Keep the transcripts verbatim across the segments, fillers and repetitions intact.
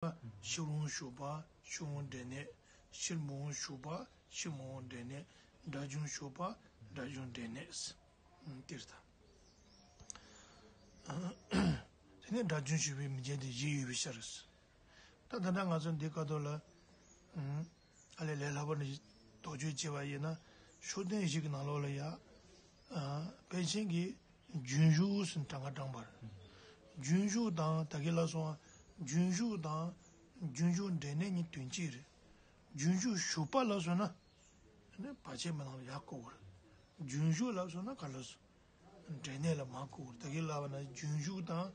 ཕྱིར་འོང་ཞུགས་པ་ཕྱིར་འོང་འབྲས་གནས། ཕྱིར་མི་འོང་ཞུགས་པ་ཕྱིར་མི་འོང་འབྲས་གནས། དགྲ་བཅོམ་ཞུགས་པ་དགྲ་བཅོམ་འབྲས་གནས། ཨུམ། དེ་རེད་ད། དེ་ནས་དགྲ་བཅོམ་ཞུགས་པའི་མིང་ཅན་དེ་བཞི་ཡོད་པའི་ཕྱིར། ད་ད་ལྟ་ང་ཚོ་འདི་ཀ་ཏོ་ལ། ཨུམ། ཨ་ལས་ལས་སླ་པོ་ནས་དོགས་གཅོད་བྱས་པ་ཡིན་ན། ཤུགས་བསྟན་བཞི་གི་ནང་ལོགས་ལ་ཡ། ཨ། དཔལ་ཆེན་གྱིས་རྒྱུན་ཞུགས་ཟེར་གྲངས་ཀ་བགྲངས་པ་རེད། རྒྱུན་ཞུགས་དང་ད་གིན་ལ་སོང་བ། རྒྱུན་ཞུགས་དང་། རྒྱུན་ཞུགས་འབྲས་གནས་གཉིས་དོན་གཅིག་རེད། རྒྱུན་ཞུགས་ཞུགས་པ་ལ་སོང་ན། ནི་བར་ཆད་མི་སྣང་ལ་ཡག་གོ་བར། རྒྱུན་ཞུགས་ལ་སོང་ན་ག་ལ་སོང་། འབྲས་གནས་ལ་མ་གོ་བར། ད་གིན་ལབ་པ་ན་རྒྱུན་ཞུགས་དང་།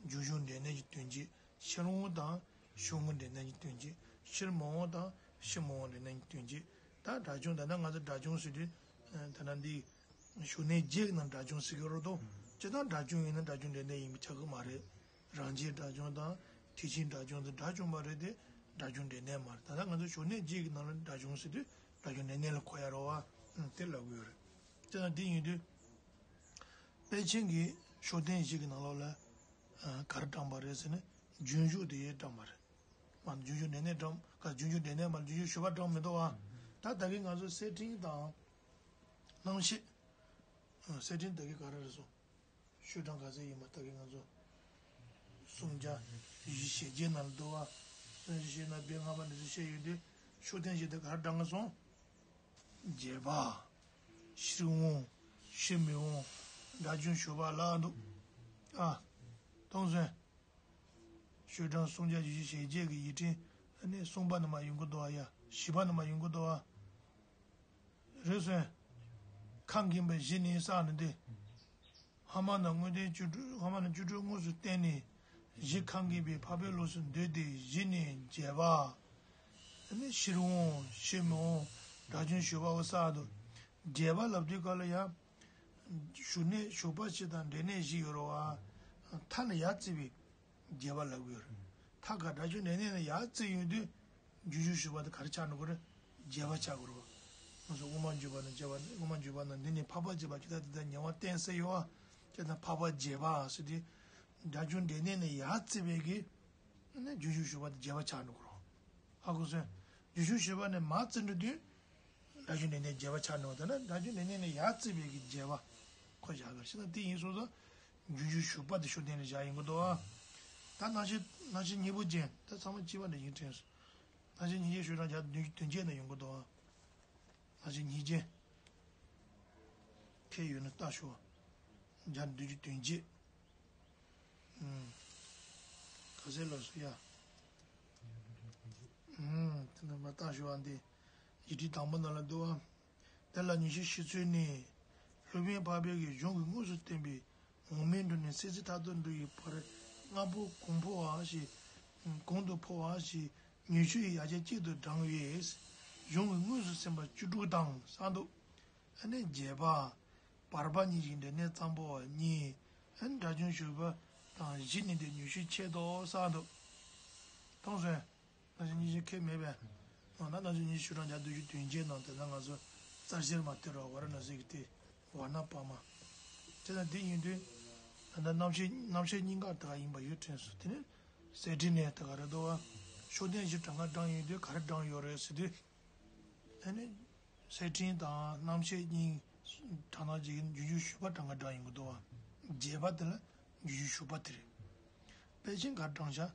རྒྱུན་ཞུགས་འབྲས་གནས་ཀྱི་དོན་གཅིག་ཕྱིར་འོང་དང་། ཕྱིར་འོང་འབྲས་གནས་ཀྱི་དོན་གཅིག་ཕྱིར་མི་འོང་དང་། ཕྱིར་མི་འོང་འབྲས་གནས་ཀྱི་དོན་གཅིག་ད་དགྲ་བཅོམ་ད་ལྟ་ང་ཚོ་དགྲ་བཅོམ་ཟེར་དུས། ད་ལྟ་འདི། ཞུགས་གནས་བརྒྱད་ཀྱི་ནང་དགྲ་བཅོམ་ཟེར་གྱི་རེད་དོ། སྤྱིར་བཏང་དགྲ་བཅོམ་ཡིན་ན་དགྲ་བཅོམ་འབྲས་གནས་ཡིན་པས་ཁྱབ་ཀྱི་མ་རེད། རང་རྒྱལ་དགྲ་བཅོམ་དང་། ཐེག་ཆེན་དགྲ་བཅོམ་དང་དགྲ་བཅོམ་པ་རེད་དེ། དགྲ་བཅོམ་འབྲས་གནས་མ་རེད། ད་ལྟ་ང་ཚོ་ཞུགས་གནས་བརྒྱད་ཀྱི་ནང་ལ་དགྲ་བཅོམ་ཟེར་དུས་དགྲ་བཅོམ་འབྲས་གནས་ལ་གོ་ཡ་རེད་བ། དེ་ལབ་གི་ཡོད་རེད། དེ་ན་དེ་ཡིན་དུས། དཔལ་ཆེན་གྱིས་ཤུགས་བསྟན་བཞི་གི་ནང་ལོགས་ལ། ག་རེ་བགྲངས་པ་རེད་ཟེར་ན། རྒྱུན་ཞུགས་དེ་བགྲངས་པ་རེད། མ་རྒྱུན་ཞུགས་འབྲས་གནས་བགྲངས། ག་རྒྱུན་ཞུགས་འབྲས་གནས་མ་རྒྱུན་ཞུགས་ཞུགས་པ་བགྲངས་མི་འདུག་བ། ད་ད་གིན་ང་ཚོ་གསེར་ཕྲེང་དང་། རྣམ་བཤད། གསེར་ཕྲེང་ད་གིན་ག་རེ་རེད་སོང་། ཤོག་གྲངས་ག་ཚད་ཡིན་པ་ད་གིན་ང་ཚོ། སུམ་བརྒྱ་བཞི་བཅུ་ཞེ་བརྒྱད་ནང་ལ་འདུག་བ། སུམ་བརྒྱ་བཞི་བཅུ་ན་བོད་སྔ་མ་ནས་བཤད་ཡོད་དུས་ཤུགས་བསྟན་བཞི་དེ་ག་རེ་བགྲངས་སོང་། རྒྱས་པ། ཕྱིར་འོང་། ཕྱིར་མི་འོང་། དགྲ་བཅོམ་ཞུགས་པ་ལ་འདུག་ཨ། གཏོང་སོང་། ཤོག་གྲངས་སུམ་བརྒྱ་བཞི་བཅུ་ཞེ་བརྒྱད་ཀྱི་ཡིག་ཕྲེང་ཨ་ནི་གསུམ་པ་ནང་མ་ཡོང་གི་འདུག་ཨ་ཡ། བཞི་པ་ནང་མ་ཡོང་གི་འདུག་ཨ། རེད་སོང་། ཁ་འགེངས་པའི་གཞི་ནི་བསགས་ནས་ཏེ། སྔ་མ་ན་དངོས་བསྟན་བཅུ་དྲུག་སྔ་མ་ན་བཅུ་དྲུག་དངོས་སུ་བསྟན་ནས། གཞི་ཁ་འགེངས་པའི་འཕགས་པའི་ལུགས་སུ་འདོད་དེ་གཞི་ནི་རྒྱས་པ། ཨ་ནི་ཕྱིར་འོང་ཕྱིར་མི་འོང་དགྲ་བཅོམ་ཞུགས་པའོ་བསགས་འདུག་རྒྱས་པ་ལབ་དུས་སྐབས་ལ་ཡང་། ཞུགས་གནས་ཞུགས་པ་བཞི་དང་འབྲས་གནས་བཞི་ཡོད་རེད་བ། མཐའ་ནས་ཡར་བརྩིས་པའི་རྒྱས་པ་ལབ་ཀྱི་ཡོད་རེད། མཐའ་ག་དགྲ་བཅོམ་འབྲས་གནས་ནས་ཡར་བརྩིས་ཡོང་དུས། རྒྱུན་ཞུགས་ཞུགས་པ་དེ་ག་རེ་ཆགས་འགྲོ་གི་རེད། རྒྱས་པ་ཆགས་དགོས་རེད་བ། ང་ཚོ་དབུ་མ་འཇུག་པ་ནས་རྒྱས་པ་དབུ་མ་འཇུག་པ་ནས་འདི་ནི་འཕགས་པ་རྒྱས་པ་ཇི་ལྟར་དེ་ལྟར་ཉེ་བར་བསྟན་ཟེར་ཡོད་བ། དེ་དང་འཕགས་པ་རྒྱས་པ་ཟེར་དུས། དགྲ་བཅོམ་འབྲས་གནས་ནས་ཡར་བརྩིས་པའི་གི། ནི་རྒྱུན་ཞུགས་ཞུགས་པ་དེ་རྒྱས་པ་ཆགས་འགྲོ་གི་རེད། ཧ་གོ་སོང་། རྒྱུན་ཞུགས་ཞུགས་པ་ནས་མར་བརྩི་འགྲོ་དུས། དགྲ་བཅོམ་འབྲས་གནས་རྒྱས་པ་ཆགས་འགྲོ་བ་དེ་ན་དགྲ་བཅོམ་འབྲས་གནས་ནས་ཡར་བརྩིས་པའི་གི་རྒྱས་པ། ཁོ་བཞག་གི་རེད་ཤེས་ན་དེ་ཡིན་སོང་ཙང་། རྒྱུན་ཞུགས་ཞུགས་པ་དེ་ཤུགས་བསྟན་ནས་བཞག་ཡིན་གི་འདུག་ཨ། ད་རྣམ་བཤད་རྣམ་བཤད་སྙིང་པོ་ཅན་ད་ཚང་མ་གཅིག་པ་འདྲ་ཡིན་དྲན་སོང་། རྣམ་བཤད་སྙིང་རྗེ་ཤོག་གྲངས་བརྒྱ་དང་བདུན་ཅུ་དོན་བརྒྱད་ནང་ཡོང་གི་འདུག་ཨ། རྣམ་བཤད་སྙིང་རྗེ། ཁྱེད་ཡོད་ན་ལྟ་ཤོག་བརྒྱ་དང་བདུན་ཅུ་དོན་བརྒྱད། ཨུམ། ག་ཚད་ལབ་སོང་ཡ། ཨུམ། དེ་ནས་མར་ལྟ་ཤོག་ཨ་འདི། ཡིག་ཕྲེང་དང་པོ་ནང་ལ་འདུག་ཨ། དེ་ལ་ཉི་ཤུ་ཤེས་ཚུལ་ནི། སློབ་དཔོན་འཕགས་པའི་གི་གཞུང་གི་དངོས་སུ་བསྟན་པའི་འོག་མིན་འགྲོ་ནས་སྲིད་རྩེ་མཐར་ཐུག་འགྲོ་ཡི་བར་ལྔ་པོ་གོང་འཕོ་བ་ཞེས། གོང་དུ་འཕོ་བ་ཞེས་ཉི་ཤུ་ཡི་ཡ་གྱལ་གཅིག་ཏུ་བགྲངས་པས། གཞུང་གི་དངོས་སུ་གསན་པ་བཅུ་དྲུག་དང་བསགས་འདུག་ཨ་ནི་རྒྱས་པ། བར་པ་གཉིས་ཀྱི་འབྲས་གནས་ཙམ་པོ་བ་གཉིས། ཨ་ནི་དགྲ་བཅོམ་ཞུགས་པ་དང་བཞི་ནི་འདི་ཉི་ཤུ་ཆད་དོ་བསགས་འདུག་མཐོང་སོང་། རྣམ་བཤད་སྙིང་རྗེ་ཁྱད་མེད་པས། འོ་ན་རྣམ་བཤད་སྙིང་རྗེ་ཤོག་གྲངས་བརྒྱ་དང་བདུན་ཅུ་དོན་བརྒྱད་ནང་དེ་ན་ང་ཚོ་རྩ་ཤེར་མ་སྟེར་རོགས་ཝ་ར་ཎ་སི་གི་སྟེ་ཝ་ཎ་པ་མ། དེ་ན་འདི་ཡིན་དུས། ད་ལྟ་རྣམ་བཤད་རྣམ་བཤད་སྙིང་ག་དེ་ག་ཡིན་པ་ཡོད་དྲན་སོང་དེ་ནི། གསེར་ཕྲེང་ནས་དེ་ག་རེད་འདུག་བ། ཤུགས་བསྟན་བཞི་གྲངས་ཀ་བགྲངས་ཡོད་དུས་ག་རེ་བགྲངས་ཡོད་རེད་ཟེར་དུས། ཨ་ནི། གསེར་ཕྲེང་དང་རྣམ་བཤད་གཉིས། གྲངས་ཐང་གཅིག་གི་རྒྱུན་ཞུགས་ཞུགས་པ་གྲངས་ཀ་བགྲངས་ཡོང་གི་འདུག་བ། རྒྱས་པ་དེ་ལ་རྒྱུན་ཞུགས་ཞུགས་པ་དེ་རེད། དཔེ་ཆེན་ག་བགྲངས་བྱ།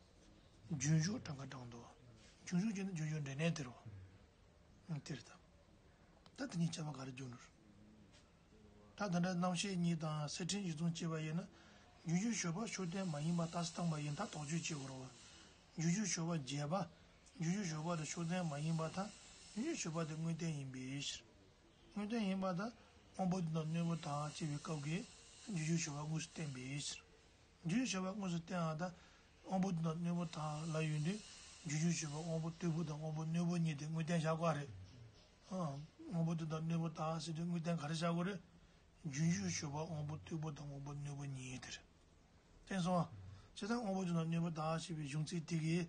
རྒྱུན་ཞུགས་གྲངས་ཀ་བགྲངས་འདུག་བ། རྒྱུན་ཞུགས་ཀྱི་ནི་རྒྱུན་ཞུགས་འབྲས་གནས་དེ་རེད་བ། དེ་རེད་ད། ད་དེ་གཉིས་ཁྱད་པར་ག་རེ་འཇོག་ནོར། ད་ད་ལྟ་རྣམ་བཤད་གཉིས་དང་གསེར་ཕྲེང་གཞི་བཟུང་བྱས་པ་ཡིན་ན། རྒྱུན་ཞུགས་ཞུགས་པ་ཤུགས་བསྟན་མ་ཡིན་པ་ལྟ་སྟངས་པ་ཡིན་ད་དོགས་གཅོད་བྱེད་དགོས་རེད་བ། རྒྱུན་ཞུགས་ཞུགས་པ་རྒྱས་པ། རྒྱུན་ཞུགས་ཞུགས་པ་དེ་ཤུགས་བསྟན་མ་ཡིན་པར་ཐལ། རྒྱུན་ཞུགས་ཞུགས་པ་དེ་དངོས་བསྟན་ཡིན་པའི་ཕྱིར། དངོས་བསྟན་ཡིན་པར་ཐལ། དབང་པོ་བདུན་དང་རྣོན་པོ་དག་ཅེས་པའི་སྐབས་ཀྱི་རྒྱུན་ཞུགས་ཞུགས་པ་དངོས་སུ་བསྟན་པའི་ཕྱིར། རྒྱུན་ཞུགས་ཞུགས་པ་དངོས་སུ་བསྟན་པར་ཐལ། དབང་པོ་བདུན་དང་རྣོན་པོ་དག་ལབ་ཡོང་དུས། རྒྱུན་ཞུགས་ཞུགས་པ་དབང་པོ་རྟུལ་པོ་དང་དབང་པོ་རྣོན་པོ་གཉིས་དེ་དངོས་བསྟན་བཞག་དགོས་རེད། ཨང་། དབང་པོ་བདུན་དང་རྣོན་པོ་དག་ཟེར་དུས་དངོས་བསྟན་ག་རེ་བཞག་དགོས་རེད། རྒྱུན་ཞུགས་ཞུགས་པ་དབང་པོ་རྟུལ་པོ་དང་དབང་པོ་རྣོན་པོ་གཉིས་དེ་རེད། བསྟན་སོང་བ། བྱས་ཙང་དབང་པོ་བདུན་དང་རྣོན་པོ་དག་ཞེས་པའི་གཞུང་ཚིག་དེ་གིས།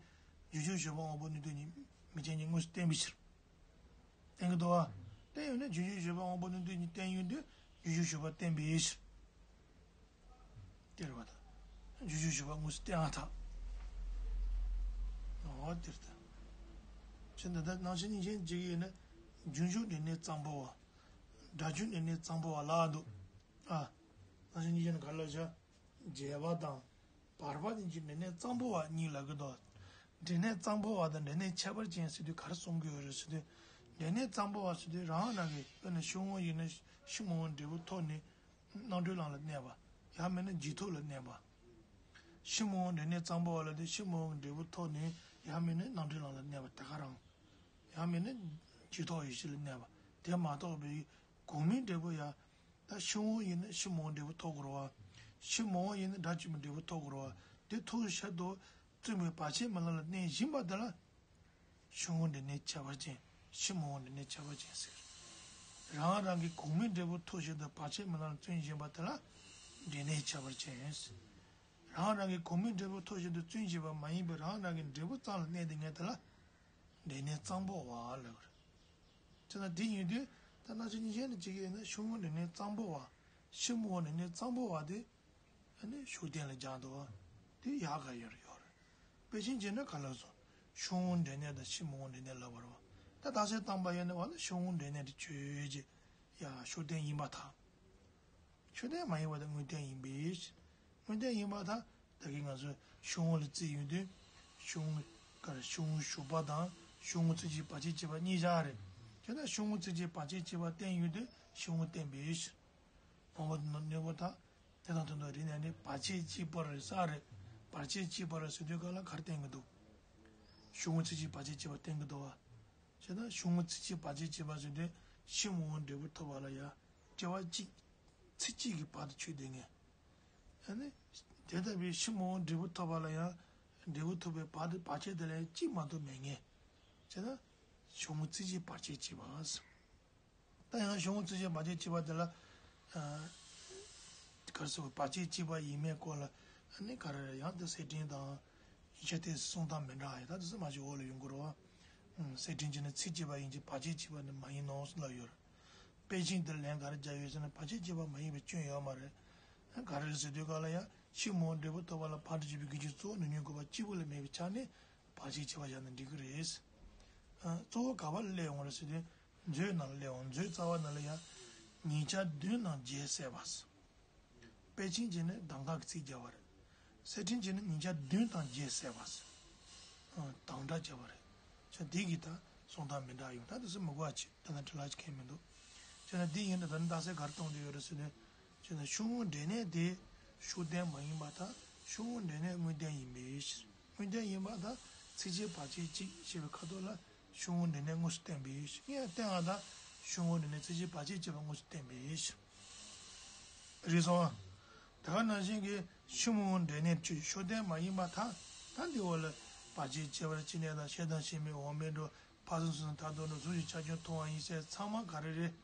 རྒྱུན་ཞུགས་ཞུགས་པ་དབང་པོ་རྣོན་རྟུལ་གཉིས་མིང་ཅན་གཉིས་དངོས་སུ་བསྟན་པའི་ཕྱིར། བསྟན་གྱི་འདུག་བ། བསྟན་ཡོད་ན་རྒྱུན་ཞུགས་ཞུགས་པ་དབང་པོ་རྣོན་རྟུལ་གཉིས་བསྟན་ཡོད་དུས་རྒྱུན་ཞུགས་ཞུགས་པ་བསྟན་པའི་ཕྱིར། དེ་རེད་བ་ད། རྒྱུན་ཞུགས་ཞུགས་པ་དངོས་སུ་བསྟན་པར་ཐལ། དེར་ལྟ། ཕྱིན་ད་ལྟ་རྣམ་བཤད་གཉིས་ཆེན་གཅིག་ཡིན་ན། རྒྱུན་ཞུགས་འབྲས་གནས་གཙང་པོ་བ། སྒྲ་རྒྱུན་འབྲས་གནས་གཙང་པོ་བ་ལ་འདུག་ཨ། རྣམ་བཤད་གཉིས་ཆེན་ག་ལ་བྱ། རྒྱས་པ་དང་། བར་པ་གཉིས་ཀྱི་འབྲས་གནས་གཙང་པོ་བ་གཉིས་ལབ་ཀྱི་འདུག་འབྲས་གནས་གཙང་པོ་བ་དང་འབྲས་གནས་ཁྱད་པར་ཅན་ཟེར་དུས་ག་རེ་གསུང་གི་ཡོད་རེད་ཟེར་དུས། འབྲས་གནས་གཙང་པོ་བ་ཟེར་དུས་རང་རང་གི་དཔེར་ན་ཕྱི་དབང་ཡིན་ན་ཕྱི་མ་དབང་འབྲས་བུ་ཐོབ་ནས་རྣམ་གྲོལ་ལམ་ལ་གནས་པ། ཡང་མིན་ན་རྗེས་ཐོབ་ལ་གནས་པ། ཕྱི་མ་དབང་འབྲས་གནས་གཙང་པོ་བ་ལ་དེ་ཕྱི་མ་དབང་འབྲས་བུ་ཐོབ་ནས་ཡང་མིན་ན་རྣམ་གྲོལ་ལམ་ལ་གནས་པ་དེ་ག་རང་། ཡང་མིན་ན་རྗེས་ཐོབ་ཡེ་ཤེས་ལ་གནས་པ་དེ་མ་གཏོགས་པའི་གོང་མའི་འབྲས་བུ་ཡང་། ད་ཕྱི་དབང་ཡིན་ན་ཕྱི་མ་དབང་འབྲས་བུ་ཐོབ་དགོས་རེད་བ། ཕྱི་མ་དབང་ཡིན་ན་སྒྲ་གཅིག་པུ་འབྲས་བུ་ཐོབ་དགོས་རེད་བ། དེ་ཐོབ་ཕྱིར་དུ་བརྩོན་པའི་བར་ཆད་མེད་ལམ་ལ་གནས་བཞིན་པ་དེ་ལ། ཕྱི་དབང་འབྲས་གནས་ཁྱད་པར་ཅན། ཕྱི་མ་དབང་འབྲས་གནས་ཁྱད་པར་ཅན་ཟེར། རང་རང་གི་གོང་མའི་འབྲས་བུ་ཐོབ་བཞིན་དུ་བར་ཆད་མེད་ལམ་ལ་བརྩོན་བཞིན་པ་དེ་ལ་འབྲས་གནས་ཁྱད་པར་ཅན། རང་རང་གི་གོང་མའི་འབྲས་བུ་ཐོབ་བཞིན་དུ་བརྩོན་བཞིན་པ་མ་ཡིན་པའི་རང་རང་གི་འབྲས་བུ་ཙམ་ལ་གནས་དེ་ངས་དེ་ལ་འབྲས་གནས་གཙང་པོ་བ་ལབ་པ་རེད། དེ་ན་དེ་ཡིན་དུས་ད་སྣང་ཆེན་གཉིས་ཆེན་ནི་གཅིག་ཡིན་ན་ཕྱི་དབང་འབྲས་གནས་གཙང་པོ་བ། ཕྱི་མ་དབང་འབྲས་གནས་གཙང་པོ་བ་དེ། ཨ་ནི་ཤུགས་ལྡན་ལ་སྦྱར་འདུག་བ། དེ་ཡག་ག་ཡོད་རེད་ཡོད་རེད། དཔེ་ཅན་བྱས་ན་ག་ལ་སོང་། ཕྱི་དབང་འབྲས་གནས་དང་ཕྱི་མ་དབང་འབྲས་གནས་ལབ་པ་རེད་བ། ད་རྟགས་གསལ་བཏང་པ་ཡིན་ན་བ་ན་ཕྱི་དབང་འབྲས་གནས་དེ་ཆོས་ཅན། ཡ་ཤུགས་ལྡན་ཡིན་པར་ཐལ། ཤུགས་ལྡན་མ་ཡིན་པ་དེ་དངོས་བསྟན་ཡིན་པས། དངོས་བསྟན་ཡིན་པར་ཐལ། ད་གིན་ང་ཚོས་ཕྱི་དབང་ལ་བརྩིས་ཡོང་དུས། ཕྱི་དབང་ག་རེ་ཕྱི་དབང་ཞུགས་པ་དང་ཕྱི་དབང་ཚིག་གཅིག་བར་ཆད་བཅད་པ་གཉིས་བཞག་རེད། དེ་ན་ཕྱི་དབང་ཚིག་གཅིག་བར་ཆད་བཅད་པ་བསྟན་ཡོང་དུས་ཕྱི་དབང་བསྟན་པས། དབང་པོ་དེ་དང་གནོད་པ་དག་དེ་དང་དོན་དུ་རིགས་ནས་ནི་བར་ཆད་གཅིག་པར་ཟེར་རེད། བར་ཆད་གཅིག་པར་ཟེར་དུས་ག་ལ་ག་རེ་བསྟན་གྱི་འདུག་ཕྱི་དབང་ཚིག་གཅིག་བར་ཆད་བཅད་པ་བསྟན་གྱི་འདུག་བ། བྱས་ན་ཕྱི་དབང་ཚིག་གཅིག་བར་ཆད་བཅད་པ་ཟེར་དུས་ཕྱི་མ་དབང་འབྲས་བུ་ཐོབ་པ་ལ་ཡང་སྐྱེ་བ་གཅིག་ཚིག་གཅིག་གི་བར་དུ་ཆོད་བསྡད་ངེས། ཨ་ནི། དེ་ལྟ་བུའི་ཕྱི་མ་དབང་འབྲས་བུ་ཐོབ་པ་ལ་ཡང་འབྲས་བུ་ཐོབ་པའི་བར་དུ་བར་ཆད་དེ་ལ་ཡང་གཅིག་མ་གཏོགས་མེད་ངེས། བྱས་ན། ཕྱི་དབང་ཚིག་གཅིག་བར་ཆད་བཅད་པ། ད་ཡང་ཕྱི་དབང་ཚིག་གཅིག་བར་ཆད་བཅད་པ་དེ་ལ། ཨ། ག་རེ་ཟེར་བར་ཆད་བཅད་པ་ཡིན་མིན་སྐོར་ལ་ཨ་ནི་ག་རེ་ཡང་དེ་གསེར་ཕྲེང་དང་ཡིག་ཆ་དེ་གསུང་སྟངས་མི་འདྲ་ཡ། ད་དེ་ཚོ་མ་གཞི་འོག་ལ་ཡོང་གི་རེད་བ། གསེར་ཕྲེང་བྱས་ན་ཚིག་གཅིག་པ་ཡིན་གྱི་བར་ཆད་བཅད་པ་ནི་མ་ཡིན་ནོ་ལབ་ཡོད་རེད། དཔེ་ཅན་དེར་ལན་ག་རེ་རྒྱག་ཡོད་ཟེར་ན་བར་ཆད་བཅད་པ་མ་ཡིན་པའི་སྐྱོན་ཡོད་མ་རེད། ག་རེ་རེད་ཟེར་དུས་ག་ལ་ཡང་ཕྱི་མ་དབང་འབྲས་བུ་ཐོབ་པ་ལ་ཕར་འགྲོ་བྱེད་པའི་རྒྱུ་རྐྱེན་གཙོ་བོ་ནུས་ཉོན་གོམས་པ་གཅིག་པུ་ལས་མེད་པའི་ཆ་ནས་བར་ཆད་བཅད་པ་བཞག་ན་འགྲིག་གི་རེད། གཙོ་བོ་ག་པར་སླེབས་ཡོང་རེད་ཟེར་དུས། མཛོད་ནང་ལ་སླེབས་ཡོང་། མཛོད་རྩ་བ་ནང་ལ་ཡང་། ཉིན་ཞག་བདུན་ནང་བརྒྱད་བསལ་བ། དཔེ་ཅན་བྱས་ནས་གདམས་ངག་གི་ཚིག་བརྒྱབ་པ་རེད། གསེར་ཕྲེང་བྱས་ནས་ཉིན་ཞག་བདུན་དང་བརྒྱད་བསལ་བ། ཨ། དམ་བསྒྲགས་བརྒྱབ་པ་རེད། བྱས་འདི་གི་ད་གསུང་སྟངས་མི་འདྲ་ཡོང་། ད་དེ་ཚོ་མི་དགོས་པ་བྱེད། ད་ལྟ་འབྲི་ལྷག་ཅིག་མཁན་མི་འདུག་བྱས་ན་འདི་ཡིན་ན་ད་ནི་རྟགས་གསལ་ག་རེ་གཏོང་འདོད་ཡོད་རེད་ཟེར་ན། བྱས་ན་ཕྱི་དབང་འབྲས་གནས་དེ་ཤུགས་ལྡན་མ་ཡིན་པར་ཐལ། ཕྱི་དབང་འབྲས་གནས་དངོས་བསྟན་ཡིན་པའི་ཕྱིར། དངོས་བསྟན་ཡིན་པར་ཐལ། ཚིག་གཅིག་བར་ཆད་གཅིག་ཞེས་པའི་ཁ་དོག་ལ། ཕྱི་དབང་འབྲས་གནས་དངོས་སུ་བསྟན་པའི་ཕྱིར། ཡང་བསྟན་པ་དང་ཕྱི་དབང་འབྲས་གནས་ཚིག་གཅིག་བར་ཆད་བཅད་པ་དངོས་སུ་བསྟན་པའི་ཕྱིར། རེད་སོང་ཨ། དེ་ག་ནང་བཞིན་གྱི་ཕྱི་མ་དབང་འབྲས་གནས་ཆོས་ཤུགས་ལྡན་མ་ཡིན་པར་ཐལ། ད་འདི་འོག་ལ་བར་ཆད་བཅད་པར་ཅི་གནས་དང་ཤེས་དང་ཤེས་མིན་འོག་མིན་འགྲོ་ཕར་ཕྱིན་ཚུལ་དང་མཐར་ཐུག་འགྲོ་ཚུལ་གྱི་ཆ་སྐྱོང་མཐོང་བ་ཡིན་ཟེར་ཚང་མ་ག་རེ་རེད།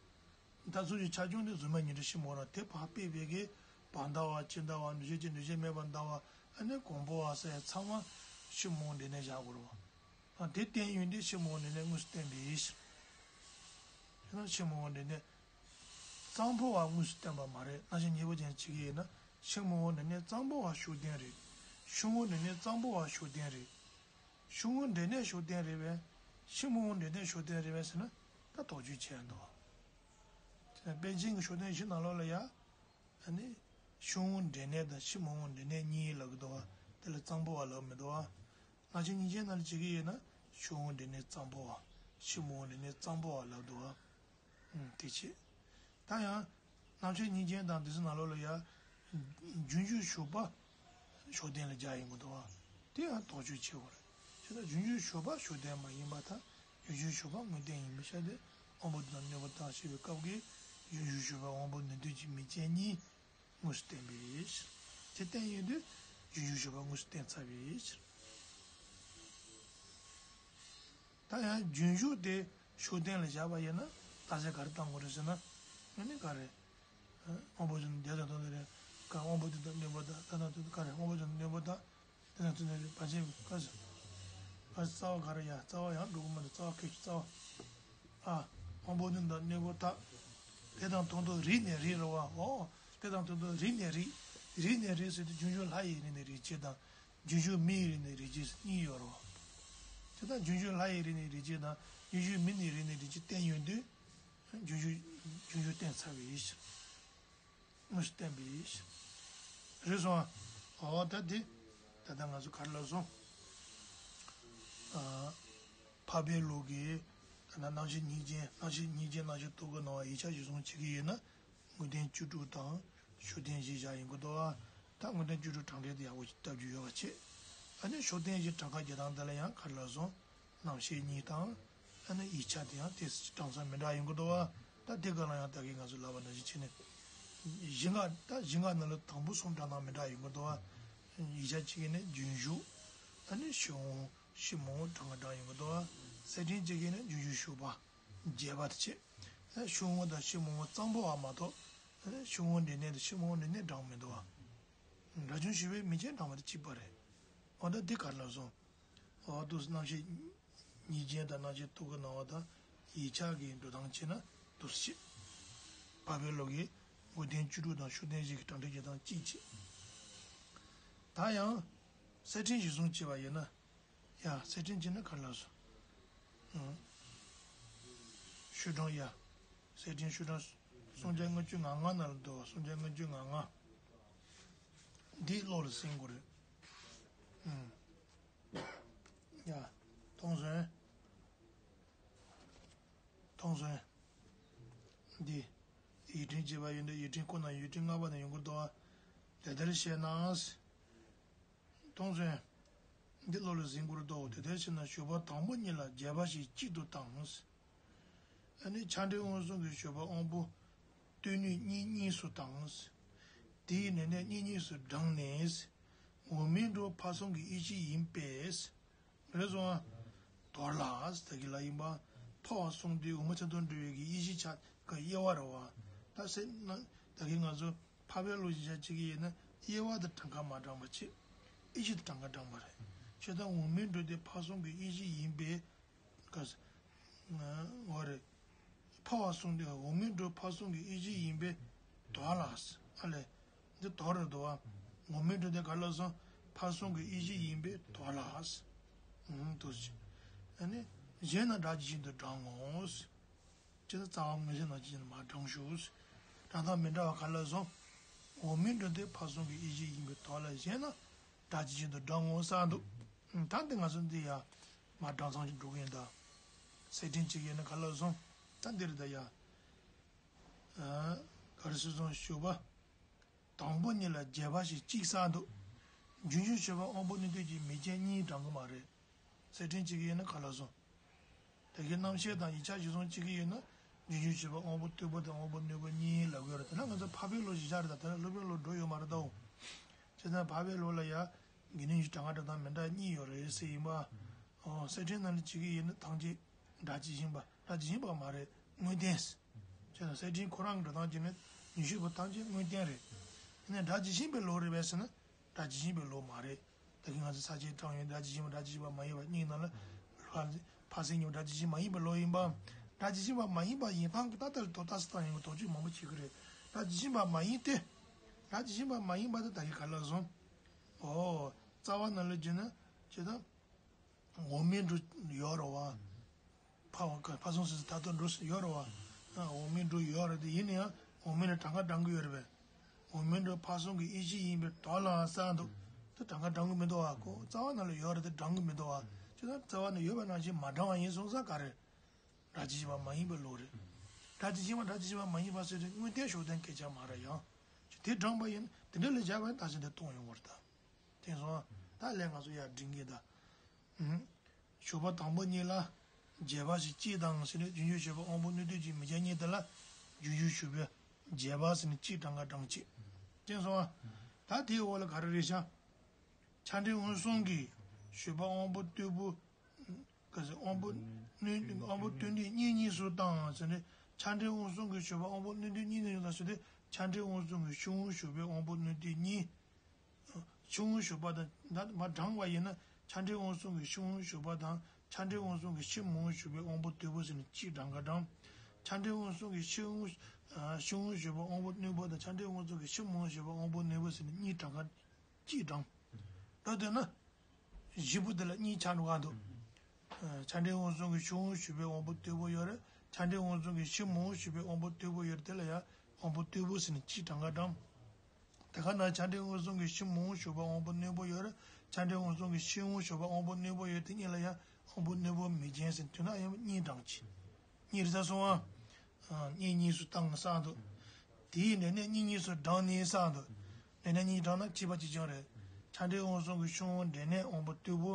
ད་ཚུལ་གྱི་ཆ་སྐྱོང་དེ་གཟུགས་མེད་ཉིད་དུ་ཕྱི་མ་དབང་རང་དེ་ཕར་སྤེལ་བའི་གི་བར་ཟླ་བ་ཕྱི་ཟླ་བ་འདུས་བྱས་ཀྱི་འདུས་བྱས་མེད་པར་ཟླ་བ་ཨ་ནི་གོང་འཕེལ་བ་ཟེར་ཚང་མ་ཕྱི་མ་དབང་འབྲས་གནས་བཞག་དགོས་རེད་བ། དེ་བསྟན་ཡོད་དུས་ཕྱི་མ་དབང་འབྲས་གནས་དངོས་སུ་བསྟན་པའི་ཕྱིར། དེ་ན་ཕྱི་མ་དབང་འབྲས་གནས་གཙང་པོ་བ་དངོས་སུ་བསྟན་པ་མ་རེད། རྣམ་བཤད་གཉིས་པོ་ཅན་བྱེད་ཀྱི་ཡིན་ན་ཕྱི་མ་དབང་འབྲས་གནས་གཙང་པོ་བ་ཤུགས་ལྡན་རེད། ཕྱི་དབང་འབྲས་གནས་གཙང་པོ་བ་ཤུགས་ལྡན་རེད། ཕྱི་དབང་འབྲས་གནས་ཤུགས་ལྡན་རེད་པས། ཕྱི་མ་དབང་འབྲས་གནས་ཤུགས་ལྡན་རེད་པས་ཟེར་ན་ད་དོགས་གཅོད་བྱས་འདུག་དཔེ་ཅན་གྱི་ཤུགས་ལྡན་བཞི་ནང་ལོགས་ལ་ཡ། ཨ་ནི། ཕྱི་དབང་འབྲས་གནས་དང་ཕྱི་མ་དབང་འབྲས་གནས་གཉིས་ལབ་ཀྱི་འདུག་བ། དེ་ལ་གཙང་པོ་བ་ལབ་མི་འདུག་བ། རྣམ་བཤད་གཉིས་ཆེན་ནང་ལ་བྱེད་ཀྱི་ཡོད་ན་ཕྱི་དབང་འབྲས་གནས་གཙང་པོ་བ། ཕྱི་མ་དབང་འབྲས་གནས་གཙང་པོ་བ་ལབ་འདུག་བ། ཨུམ། དེ་བྱེད། ད་ཡང་། རྣམ་བཤད་གཉིས་ཆེན་དང་དེ་ཚོ་ནང་ལོགས་ལ་ཡ། རྒྱུན་ཞུགས་ཞུགས་པ། ཤུགས་ལྡན་ལ་སྦྱར་ཡོང་གི་འདུག་བ། དེ་ཡང་དོགས་གཅོད་བྱེད་དགོས་རེད། བྱས་ཙང་རྒྱུན་ཞུགས་ཞུགས་པ་ཤུགས་ལྡན་མ་ཡིན་པར་ཐལ། རྒྱུན་ཞུགས་ཞུགས་པ་དངོས་བསྟན་ཡིན་པའི་ཕྱིར་ཏེ། དབང་པོ་དེ་དང་གནོད་པ་དག་ཞེས་པའི་སྐབས་ཀྱི་རྒྱུན་ཞུགས་ཞུགས་པ་དབང་པོ་ནུས་ལྡན་གྱི་མིང་ཅན་གཉིས་དངོས་སུ་བསྟན་པའི་ཕྱིར། དེ་བསྟན་ཡོད་དུས་རྒྱུན་ཞུགས་ཞུགས་པ་དངོས་སུ་བསྟན་ཚར་བའི་ཕྱིར། ད་ཡང་རྒྱུན་ཞུགས་དེ་ཤུགས་ལྡན་ལ་བཞག་པ་ཡིན་ན་རྟགས་གསལ་ག་རེ་བཏང་དགོས་རེད་ཟེར་ན། ཨ་ནི་ག་རེ། དབང་པོ་དེ་དང་དོན་དུ་རེད། ག་དབང་པོ་དེ་དང་གནོད་པ་དག་དེ་དང་དོན་དུ་ག་རེ། དབང་པོ་དེ་དང་གནོད་པ་དག་དེ་དང་དོན་དུ་རེད། བར་ཆད་ག་རེ། བར་རྩ་བ་ག་རེ་ཡ། རྩ་བ་ཡང་འགྲོ་གི་མ་རེད། རྩ་བ་ཁེགས་རྩ་བ། ཨ། དབང་པོ་དེ་དང་གནོད་པ་དག་དེ་དང་དོན་དུ་རིགས་ནས་རིགས་རེད་བ། འོ། དེ་དང་དོན་དུ་རིགས་ནས་རིགས། རིགས་ནས་རིགས་ཟེར་དུས་རྒྱུན་ཞུགས་ལྷ་ཡི་རིགས་ནས་རིགས་གཅིག་དང་། རྒྱུན་ཞུགས་མི་ཡི་རིགས་ནས་རིགས་གཅིག་གཉིས་ཡོད་རེད་བ། ད་རྒྱུན་ཞུགས་ལྷ་ཡི་རིགས་ནས་རིགས་ཅན་དང་རྒྱུན་ཞུགས་མི་ནི་རིགས་ནས་རིགས་ཅན་བསྟན་ཡོང་དུས། རྒྱུན་ཞུགས་རྒྱུན་ཞུགས་བསྟན་ཚར་བའི་ཕྱིར། དངོས་སུ་བསྟན་པའི་ཕྱིར། རེད་སོང་ཨ། འོ་ད་དེ། ད་ལྟ་ང་ཚོ་ག་རེ་ལབ་སོང་། ཨ། འཕགས་པའི་ལུགས་ཀྱི། ད་ལྟ་རྣམ་ཤེས་གཉིས་ཅན་རྣམ་ཤེས་གཉིས་ཅན་རྣམ་ཤེས་རྟོག་གེ་སྣང་བ་ཡིག་ཆ་གཞིར་བཟུང་བྱེད་ཀྱི་ཡོད་ན། དངོས་བསྟན་བཅུ་དྲུག་དང་ཤུགས་བསྟན་བཞི་བཞག་ཡིན་དགོས་འདུག་ཨ། ད་དངོས་བསྟན་བཅུ་དྲུག་གྲངས་འདྲེན་དེ་ཡག་པོ་ཞིག་བཏབ་རྒྱུ་ཡོད་པ་བྱེད། ཨ་ནི་ཤུགས་བསྟན་བཞི་གྲངས་ཀ་རྒྱག་སྟངས་དེ་ལ་ཡང་ག་རེ་ལབ་སོང་། རྣམ་ཤེས་གཉིས་དང་། ཨ་ནི་ཡིག་ཆ་དེ་ཡང་དེ་གྲངས་ཚད་མི་འདྲ་ཡོང་གི་འདུག་བ། ད་དེ་ག་ལ་ཡང་ད་གིན་ང་ཚོ་ལབ་པ་ནང་བཞིན་བྱས་ནས། གཞན་དགའ་ད་གཞན་དགའ་ནང་ལ་དང་པོ་གསུམ་འདྲ་དང་མི་འདྲ་ཡོང་གི་འདུག་བ། ཡིག་ཆ་གཅིག་གིས་ནི་རྒྱུན་ཞུགས། ཨ་ནི་ཤུགས་དབང་ཕྱི་མ་དབང་གྲངས་ཀ་འདྲ་ཡོང་གི་འདུག་བ། གསེར་ཕྲེང་གཅིག་གིས་ནི་རྒྱུན་ཞུགས་ཞུགས་པ། རྒྱས་པ་དེ་བྱས། ཨ་ཤུགས་དབང་དང་ཕྱི་མ་དབང་གཙང་པོ་བ་མ་གཏོགས། ཨ་ནི་ཤུགས་དབང་འབྲས་གནས་དང་ཕྱི་མ་དབང་འབྲས་གནས་འདྲ་མི་འདུག་བ། སྒྲ་བྱུང་ཞུགས་པའི་མིང་ཅན་འདྲ་མ་དེ་གཅིག་པ་རེད། འོ་ད་འདི་ག་རེ་ལབ་སོང་། འོ་འདུག་སེ་རྣམ་ཤེས་གཉིས་ཅན་དང་རྣམ་ཤེས་རྟོག་གེ་སྣང་བ་དང་ཡིག་ཆ་གི་འགྲོ་སྟངས་བྱས་ན་འདུག་སེ་བྱེད། འཕགས་པའི་ལུགས་ཀྱི་དངོས་བསྟན་བཅུ་དྲུག་དང་ཤུགས་བསྟན་བཞི་གི་གྲངས་འདྲེན་བྱེད་སྟངས་གཅིག་བྱེད། ད་ཡང་གསེར་ཕྲེང་གཞིར་བཟུང་བྱས་པ་ཡིན་ན། ཡ་གསེར་ཕྲེང་བྱས་ན་ག་རེ་ལབ་སོང་། ཨང་། ཤུགས་གྲངས་ཡ། གསེར་ཕྲེང་ཤུགས་གྲངས་སུམ་བརྒྱ་ལྔ་བཅུ་ང་ལྔ་ནང་ལ་འདུག་བ། སུམ་བརྒྱ་ལྔ་བཅུ་ང་ལྔ། འདི་བློ་ལ་ཟིན་དགོས་རེད། ཨང་། ཡ། མཐོང་སོང་། མཐོང་སོང་། འདི། ཡིག་ཕྲེང་བྱས་པ་ཡིན་དུས་ཡིག་ཕྲེང་ཁོ་ན་ཡིག་ཕྲེང་ལྔ་པ་ནས་ཡོང་གི་འདུག་བ། དེ་ལྟར་བཤད་ན། མཐོང་སོང་། འདི་བློ་ལ་ཟིན་དགོས་རེད་དོ། དེ་ལྟར་བྱས་ན་ཞུགས་པ་དང་པོ་གཉིས་ལ་རྒྱས་པ་ཞིག་གཅིག་ཏུ་བཏང་། ཨ་ནི་ཆ་འདྲེན་དབང་གསུམ་གྱི་ཞུགས་པ་དབང་པོ་སྟོད་ནུས་གཉིས་གཉིས་སུ་བཏང་། དེའི་ནུས་གནད་གཉིས་གཉིས་སུ་བགྲངས་ནས། འོག་མིན་འགྲོ་འཕགས་གསུམ་གྱི་དབྱེ་གཞི་ཡིན་པས། རེད་སོང་ཨ། དོར་ལ་ཟེར་གྱི་ལ་ཡིན་པ། འཕགས་པ་གསུམ་དེ་འོག་མིན་མཚན་མཐོང་འགྲོ་བའི་གི་དབྱེ་གཞི་ཆ་ག་དབྱེ་བ་རེད་བ། ད་ཟེར་ན་ད་གིན་ང་ཚོ་འཕགས་པའི་ལུགས་ཀྱི་ཆ་གཅིག་གི་ཡིན་ན་དབྱེ་བ་དང་གྲངས་ཀ་མ་འདྲ་བ་བྱེད། དབྱེ་གཞི་དང་གྲངས་ཀ་འདྲ་བ་རེད། བྱས་ཙང་འོག་མིན་འགྲོ་དེ་འཕགས་གསུམ་གྱི་དབྱེ་གཞི་ཡིན་པས། ག་ཟེར། འོ་རེད། འཕགས་པ་གསུམ་དེ་འོག་མིན་འགྲོ་འཕགས་གསུམ་གྱི་དབྱེ་གཞི་ཡིན་པས་དོར་ལ། ཨ་ལས། འདི་དོར་རེད་དོ། འོག་མིན་འགྲོ་དེ་ག་ལ་སོང་། འཕགས་གསུམ་གྱི་དབྱེ་གཞི་ཡིན་པས་དོར་ལ། ཨུམ་འདུག་སེ། ཨ་ནི། གཞན་རྣམས་སྒྲ་ཇི་བཞིན་དུ་བགྲང་ངོ་། ཅི་ལྟར་རྩ་བ་མངོན་གསལ་ནང་བཞིན་མར་བགྲང་ཞུ། གྲངས་དང་མི་འདྲ་བ་ག་ལ་སོང་། འོག་མིན་འགྲོ་དེ་འཕགས་གསུམ་གྱི་དབྱེ་གཞི་ཡིན་པས་དོར་ལ། གཞན་རྣམས་སྒྲ་ཇི་བཞིན་དུ་བགྲང་ངོ་ཟེར་འདུག་ད་འདི་ང་ཚོ་འདི་ཡ། མར་བགྲང་ཚང་ཞིག་འགྲོ་གི་ཡིན་ད། གསེར་ཕྲེང་གཅིག་ཡིན་ན་ག་ལ་སོང་། ད་འདི་རེད་ད་ཡ། ཨ། ག་རེ་ཟེར་སོང་ཞུགས་པ། དང་པོ་གཉིས་ལ་རྒྱས་པ་ཞིག་གཅིག་ཟེར་འདུག་རྒྱུན་ཞུགས་ཞུགས་པ་དབང་པོ་སྣོད་བསྡུས་ཀྱི་མིང་ཅན་གཉིས་བགྲང་གི་མ་རེད། གསེར་ཕྲེང་གཅིག་ཡིན་ན་ག་ལ་སོང་། དེ་གའི་རྣམ་ཤེས་དང་ཡིག་ཆ་གཞིར་བཟུང་གཅིག་གི་ཡིན་ན། རྒྱུན་ཞུགས་ཞུགས་པ་དབང་པོ་རྟུལ་པོ་དང་དབང་པོ་རྣོན་པོ་གཉིས་ལབ་ཀྱི་ཡོད་རེད། དེ་ན་ང་ཚོ་འཕགས་པའི་ལུགས་གཞི་བཞག་རེད་ད། དེ་ན་སློབ་དཔོན་ལུགས་འགྲོ་ཡོད་མ་རེད་ད། འོ། བྱས་ཙང་འཕགས་པའི་ལུགས་ལ་ཡ། དགེ་འདུན་གྱི་གྲངས་ཀ་འདྲ་དང་མི་འདྲ་གཉིས་ཡོད་རེད་ཟེར་ཡིན་པ། འོ། གསེར་ཕྲེང་ནང་ལ་གཅིག་གི་ཡིན་ན་ཐམས་ཅད་སྒྲ་ཇི་བཞིན་པ། སྒྲ་ཇི་བཞིན་པ་མ་རེད། དངོས་བསྟན། བྱས་ཙང་གསེར་ཕྲེང་ཁོ་རང་གི་འགྲོ་སྟངས་བྱས་ན་རྒྱུན་ཞུགས་པ་ཐམས་ཅད་དངོས་བསྟན་རེད། ཡིན་ནའི་སྒྲ་ཇི་བཞིན་པའི་ལུགས་རེད་པས་ཟེར་ན། སྒྲ་ཇི་བཞིན་པའི་ལུགས་མ་རེད། ད་གིན་ང་ཚོ་ས་བཅད་དྲངས་ཡོད། སྒྲ་ཇི་བཞིན་པ་སྒྲ་ཇི་བཞིན་པ་མ་ཡིན་པ་གཉིས་ནང་ལ། ཕར་ཕར་ཕྱིན་གཉིས་པོ་སྒྲ་ཇི་བཞིན་མ་ཡིན་པའི་ལུགས་ཡིན་པ། སྒྲ་ཇི་བཞིན་པ་མ་ཡིན་པ་ཡིན་སྟངས་ཀྱི་ལྟ་སྟངས་དོགས་ལྟ་སྟངས་ཡིན་པ་དོགས་གཅོད་མང་པོ་བྱེད་ཀྱི་རེད། སྒྲ་ཇི་བཞིན་པ་མ་ཡིན་ཏེ། སྒྲ་ཇི་བཞིན་པ་མ་ཡིན་པ་དེ་ད་གིན་ག་ལ་སོང་། འོ། རྩ་བ་ནང་ལ་བྱས་ན་བྱས་ཙང་། འོག་མིན་འགྲོ་ཡོད་རེད་བ། འཕགས་པ་འཕགས་གསུམ་ཟེར་ཚེ་མཐར་ཐུག་འགྲོ་ས་ཡོད་རེད་བ། ཨ། འོག་མིན་འགྲོ་ཡོད་རེད་དེ། ཡིན་ན་ཡང་འོག་མིན་ལ་གྲངས་ཀ་བགྲང་གི་ཡོད་རེད་པས། འོག་མིན་འགྲོ་འཕགས་གསུམ་གྱི་དབྱེ་གཞི་ཡིན་པས་དོར་ལ་ཟེར་འདུག་དེ་གྲངས་ཀ་བགྲང་གི་མི་འདུག་བ། ཁོ་རྩ་བ་ནང་ལ་ཡོད་རེད་དེ་བགྲང་གི་མི་འདུག་བ། བྱས་ཙང་རྩ་བ་ནས་ཡོད་པ་ནང་བཞིན་མ་བགྲང་བ་ཡིན་སོང་ཙང་ག་རེ། སྒྲ་ཇི་བཞིན་པ་མ་ཡིན་པའི་ལུགས་རེད། སྒྲ་ཇི་བཞིན་པ་སྒྲ་ཇི་བཞིན་པ་མ་ཡིན་པ་ཟེར་དེ་དངོས་བསྟན་ཤུགས་བསྟན་སྐད་ཆ་མ་རེད་ཡང་། དེ་བགྲངས་པ་ཡིན་དེ་འདྲ་ལ་བཞག་པ་ཡིན་ད་ཅི་འདི་སྟོང་ཡོང་བ་རེད་ད། དེང་སང་ད་ལས་ང་ཚོ་ཡར་འདྲེན་གྱི་ད། ཨུམ། ཞུགས་པ་དང་པོ་གཉིས་ལ་རྒྱས་པ་ཞིག་གཅིག་དང་ཟེར་ནས་རྒྱུན་ཞུགས་ཞུགས་པ་དབང་པོ་སྣོད་བསྡུས་ཀྱི་མིང་ཅན་གཉིས་དེ་ལ་རྒྱུན་ཞུགས་ཞུགས་པའི་རྒྱས་པ་ཟེར་ནས་གཅིག་གྲངས་ཀ་གྲངས་གཅིག་དེང་སང་ད་དེའི་འོག་ལ་ག་རེ་རེད་ཤག་ཆ་འདྲེན་དབང་གསུམ་གྱི་ཞུགས་པ་དབང་པོ་རྟུལ་པོ། ག་ཟེར་དབང་པོ་སྣོད་དབང་པོ་སྟོད་སྨད་གཉིས་གཉིས་སུ་བཏང་ཟེར་ནས་ཆ་འདྲེན་དབང་གསུམ་གྱི་ཞུགས་པ་དབང་པོ་སྣོད་སྟོད་གཉིས་གཉིས་སུ་བཏང་ཟེར་ཏེ་ཆ་འདྲེན་དབང་གསུམ་གྱི་ཤུགས་དབང་ཞུགས་པའི་དབང་པོ་སྣོད་སྟོད་གཉིས། ཤུགས་དབང་ཞུགས་པ་དང་ད་མ་བགྲངས་པ་ཡིན་ན་ཆ་འདྲེན་དབང་གསུམ་གྱི་ཤུགས་དབང་ཞུགས་པ་དང་ཆ་འདྲེན་དབང་གསུམ་གྱི་ཕྱི་མ་དབང་ཞུགས་པའི་དབང་པོ་རྟུལ་པོ་ཟེར་ནས་གཅིག་གྲངས་ཀ་བགྲངས། ཆ་འདྲེན་དབང་གསུམ་གྱི་ཕྱི་དབང་ཨ་ཤུགས་དབང་ཞུགས་པ་དབང་པོ་རྣོན་པོ་དང་ཆ་འདྲེན་དབང་གསུམ་གྱི་ཕྱི་མ་དབང་ཞུགས་པ་དབང་པོ་རྣོན་པོ་ཟེར་ནས་གཉིས་གྲངས་ཀ་གཅིག་བགྲངས། འགྲོ་འདོད་ན། བཞི་པོ་དེ་ལ་གཉིས་ཆ་འགྲོ་ག་འདུག་ཆ་འདྲེན་འོད་སྲུང་གི་ཤི་འོང་ཞུ་བའི་དབང་པོ་རྟུལ་པོ་ཡོད་རེད། ཆ་འདྲེན་འོད་སྲུང་གི་ཤི་མི་འོང་ཞུ་བའི་དབང་པོ་རྟུལ་པོ་ཡོད་རེད། དེ་ལ་ཡང་དབང་པོ་རྟུལ་པོ་ཟེར་ནས་གཅིག་གྲངས་ཀ་བགྲངས། དེ་ག་ན་ཆ་འདྲེན་འོད་སྲུང་གི་ཤི་མི་འོང་ཞུ་བ་དབང་པོ་རྣོན་པོ་ཡོད་རེད། ཆ་འདྲེན་འོད་སྲུང་གི་ཤི་འོང་ཞུ་བ་དབང་པོ་རྣོན་པོ་ཡོད་དེ་གཉིས་ལ་ཡང་དབང་པོ་རྣོན་པོ་མེད་ཅན་ཟེར་དུས་ན་ཡང་གཉིས་བགྲངས་ཀྱི། གཉིས་རེད་ས་སོང་ཨ། གཉིས་གཉིས་སུ་བཏང་ས་འདུག་དེའི་འབྲས་གནས་གཉིས་གཉིས་སུ་བགྲངས་ནས་ས་འདུག་འབྲས་གནས་གཉིས་བགྲངས་ན་གཅིག་པ་གཅིག་རྐྱང་རེད། ཆ་འདྲེན་འོད་སྲུང་གི་ཤི་འོང་འབྲས་གནས་དབང་པོ་རྟུལ་པོ།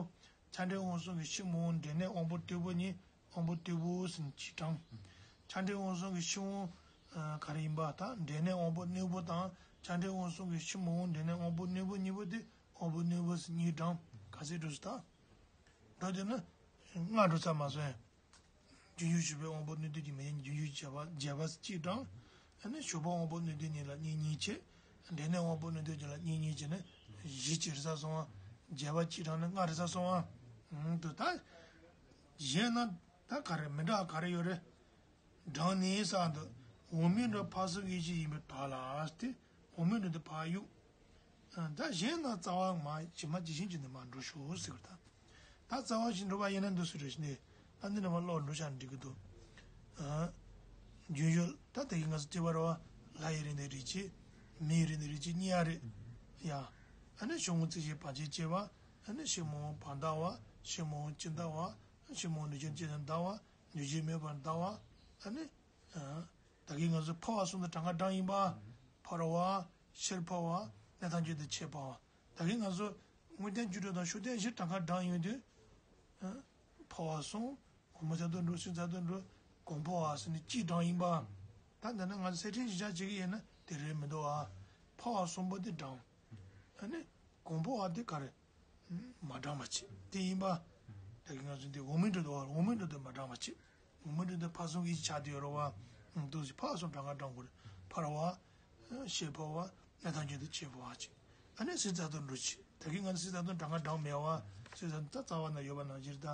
ཆ་འདྲེན་འོད་སྲུང་གི་ཤི་མི་འོང་འབྲས་གནས་དབང་པོ་རྟུལ་པོ་གཉིས། དབང་པོ་རྟུལ་པོ་ཟེར་ནས་གཅིག་བགྲངས། ཆ་འདྲེན་འོད་སྲུང་གི་ཤི་འོང་། ག་རེ་ཡིན་པ་དང་འབྲས་གནས་དབང་པོ་རྣོན་པོ་དང་ཆ་འདྲེན་འོད་སྲུང་གི་ཤི་མི་འོང་འབྲས་གནས་དབང་པོ་རྣོན་པོ་གཉིས་པོ་དེ་དབང་པོ་རྣོན་པོ་ཟེར་གཉིས་བགྲངས། ག་ཚད་འགྲོ་སོང་ད། འགྲོ་དེ་ནི་ལྔ་འགྲོ་ཚར་མ་སོང་ཡང་། རྒྱུན་ཞུགས་ཞུ་བའི་དབང་པོ་རྣོན་རྟུལ་གྱི་མི་ཡིན་རྒྱུན་ཞུགས་བྱས་པ་བྱས་པ་གཅིག་བགྲངས། ཨ་ནི་ཞུགས་པ་དབང་པོ་རྣོན་རྟུལ་གཉིས་ལ་གཉིས་གཉིས་བྱས། འབྲས་གནས་དབང་པོ་རྣོན་རྟུལ་གྱི་ལ་གཉིས་གཉིས་བྱས་ནས་བཞི་གཅིག་རེད་ས་སོང་ཨ། བྱས་པ་གཅིག་བགྲངས་ནས་ལྔ་རེད་ས་སོང་ཨ། འདུག་ད། གཞན་ན་ད་ག་རེ་མི་འདྲ་ག་རེ་ཡོད་རེད། བགྲངས་ནས་ས་འདུག་འོག་མིན་འགྲོ་ཕར་སོང་གི་ཡིད་ཀྱི་ཡིན་པའི་དག་ལ་སྟེ། འོག་མིན་འགྲོ་དེ་ཕར་གཡུག་ད་གཞན་ན་རྩ་བ་མ་ཇི་མ་ཇི་བཞིན་གྱི་ནི་མ་འགྲོ་ཤོག་ཟེར་བ་དང་། ད་རྩ་བ་ཞིག་འགྲོ་བ་ཡིན་ན་འདུག་སུ་རེ་ཞིག་ནས་ད་འདི་འདྲ་མ་ཀློག་འགྲོ་ཤག་འགྲིག་གི་འདུག་རྒྱུན་ཞུགས་ད་དེ་གི་ང་ཚོ་སྤྲད་པ་རེད་བ། ལྷ་ཡི་རིགས་ནས་རིགས་གཅིག་མི་ཡི་རིགས་ནས་རིགས་གཅིག་གཉིས་ཡ་རེད། ཡ། ཨ་ནི་ཤི་འོང་རྩེ་གཅིག་བར་ཆད་བཅད་པ། ཨ་ནི་ཤི་མི་འོང་བར་འདའ་བ། ཤི་མི་འོང་ཅི་འདའ་བ། ཤི་མི་འོང་ནུས་ཅན་ཅི་ནས་འདའ་བ། ནུས་ཅན་མེད་པར་འདའ་བ། ཨ་ནི། ད་གིན་ང་ཚོ་འཕོ་བ་གསུམ་དུ་གྲངས་ཀ་བགྲངས་ཡིན་པ། འཕོ་བ། ཕྱིར་འཕོ་བ། གནས་ཐམས་ཅད་དུ་ཕྱིར་འཕོ་བ། ད་གིན་ང་ཚོ་དངོས་བསྟན་བཅུ་དྲུག་དང་ཤུགས་བསྟན་བཞིར་གྲངས་ཀ་བགྲངས་ཡོང་དུས། འཕོ་བ་གསུམ། གོང་མ་ཚད་དུ་འགྲོ་ཕྱིན་ཚད་དུ་འགྲོ། གོང་འཕོ་བ་ཟེར་ནས་གཅིག་བགྲངས་ཡིན་པ། ད་འདི་ན་ང་ཚོ་གསེར་ཕྲེང་བཞི་ཆ་བྱེད་ཀྱི་ཡིན་ན་དེ་རེད་མི་འདུག་ཨ། འཕོ་བ་གསུམ་པོ་དེ་བགྲངས། ཨ་ནི། གོང་འཕོ་བ་དེ་ག་རེ། མ་བགྲངས་པ་བྱེད། དེ་ཡིན་པ། ད་གིན་ང་ཚོ་འདི་འོག་མིན་འགྲོ་དུ་བ་འོག་མིན་འགྲོ་དུ་མ་བགྲངས་པ་བྱེད། འོག་མིན་འགྲོ་དུ་ཕར་སོང་གི་ཆ་དེ་ཡོད་རེད་བ། འདུག་སེ་ཕར་སོང་གྲངས་ཀ་བགྲངས་དགོས་རེད། ཕར་བ། ཕྱིར་འཕོ་བ། གནས་ཐམས་ཅད་དུ་ཕྱིར་འཕོ་བ་བྱེད། ཨ་ནི་སྲིད་རྩ་དུ་འགྲོ་བྱེད། ད་གིན་ང་ཚོ་སྲིད་རྩ་དུ་གྲངས་ཀ་བགྲངས་མེད་བ། སྲིད་རྩ་དུ་ད་རྩ་བ་ན་ཡོད་པ་ནང་བཞིན་ད།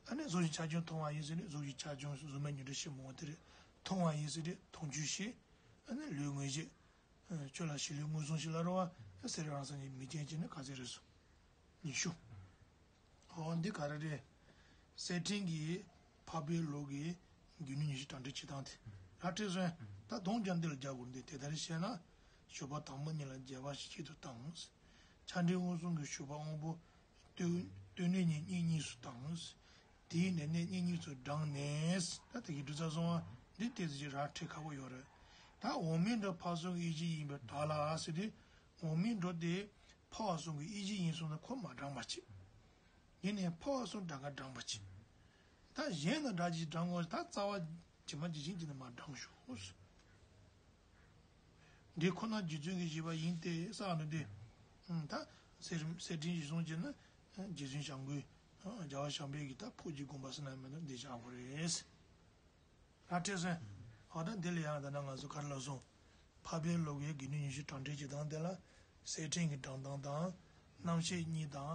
ཨ་ནི་གཟུགས་ཀྱི་ཆ་ཆུང་མཐོང་བ་ཡིན་ཟེར་ནས་གཟུགས་ཀྱི་ཆ་ཆུང་གཟུགས་མེད་ཉིད་དུ་ཕྱིར་མི་འོང་དེ་རེད། མཐོང་བ་ཡིན་ཟེར་ནས་མཐོང་ཆོས་ཤེས། ཨ་ནི་ལུས་ངོ་ཤེས། ཆོས་ལ་གཞི་ལུས་མངོན་སུམ་ཞིག་ལ་རོ་བ། གསེར་རང་སང་གི་མི་རྒྱན་གྱི་ནི་ག་ཚད་རེད་སོ། ཉི་ཤུ། འོ་འདི་ག་རེ་རེད། གསེར་ཕྲེང་གི་འཕགས་པའི་ལུགས་ཀྱི་སྒྱུ་ལུས་ཉི་ཤུ་གྲངས་འདྲེན་བྱེད་སྟངས་དེ་ར་སྤྲད་སོང་། ད་དོན་ཀྱང་འདི་ལ་རྒྱག་དགོས་འདི་དེ་ལྟར་བཤད་ན། ཞུགས་པ་དང་པོ་གཉིས་ལ་བྱས་པ་ཞིག་གཅིག་ཏུ་བཏང་། ཆ་འདྲེན་དབུགས་གསུམ་གྱི་ཞུགས་པ་དབང་པོ། སྟོད་སྟོད་གནས་གཉིས་གཉིས་གཉིས་སུ་བཏང་། དེའི་ནས་གནས་གཉིས་གཉིས་སུ་བགྲངས་ནས། ད་དེ་གི་འགྲོ་ས་སོང་བ་འདི་ཏོག་ཙམ་ཅིག་ར་སྤྲད་ཁག་པོ་ཡོད་རེད། ད་འོག་མིན་འགྲོ་ཕར་སོང་གི་ཡིད་ཀྱི་ཡིན་པའི་དག་ལ་ཟེར་དུས། འོག་མིན་འགྲོ་དེ་འཕོ་བ་གསུམ་གྱི་ཡིད་ཀྱི་ཡིན་གསུངས་ན་ཁོ་མ་བགྲངས་པ་བྱེད། ཡིན་ནའི་འཕོ་བ་གསུམ་གྲངས་ཀ་བགྲངས་པ་བྱེད། ད་གཞན་ལ་འདྲ་ཅིག་བགྲངས་དགོས་ད་རྩ་བ་ཇི་མ་ཇི་བཞིན་གྱིས་ནི་མ་བགྲངས་ཞུ། འདི་ཁོ་ན་རྗེ་བཙུན་གྱི་བཞེད་པ་ཡིན་ཏེ་ས་ནི་འདི། ད་གསེར་གསེར་ཕྲེང་བཞི་བཟུང་བྱས་ན་རྗེ་བཙུན་བྱམས་མགོན། རྒྱལ་བ་བྱམས་པའི་གི་ད་ཕུགས་ཀྱི་དགོངས་པ་ཟེར་ན་མེད་ན་འདི་བཞག་དགོས་རེད། ལྷ་ཁྲིད་སོང་། འོ་ད་འདི་ལ་ཡང་ད་ན་ང་ཚོ་ག་རེ་ལབ་སོང་། འཕགས་པའི་ལུགས་ཀྱི་སྒྱུ་ལུས་ཉི་ཤུ་གྲངས་འདྲེན་གྱི་སྟངས་དེ་ལ་གསེར་ཕྲེང་གི་བགྲང་སྟངས་དང་རྣམ་བཤད་གཉིས་དང་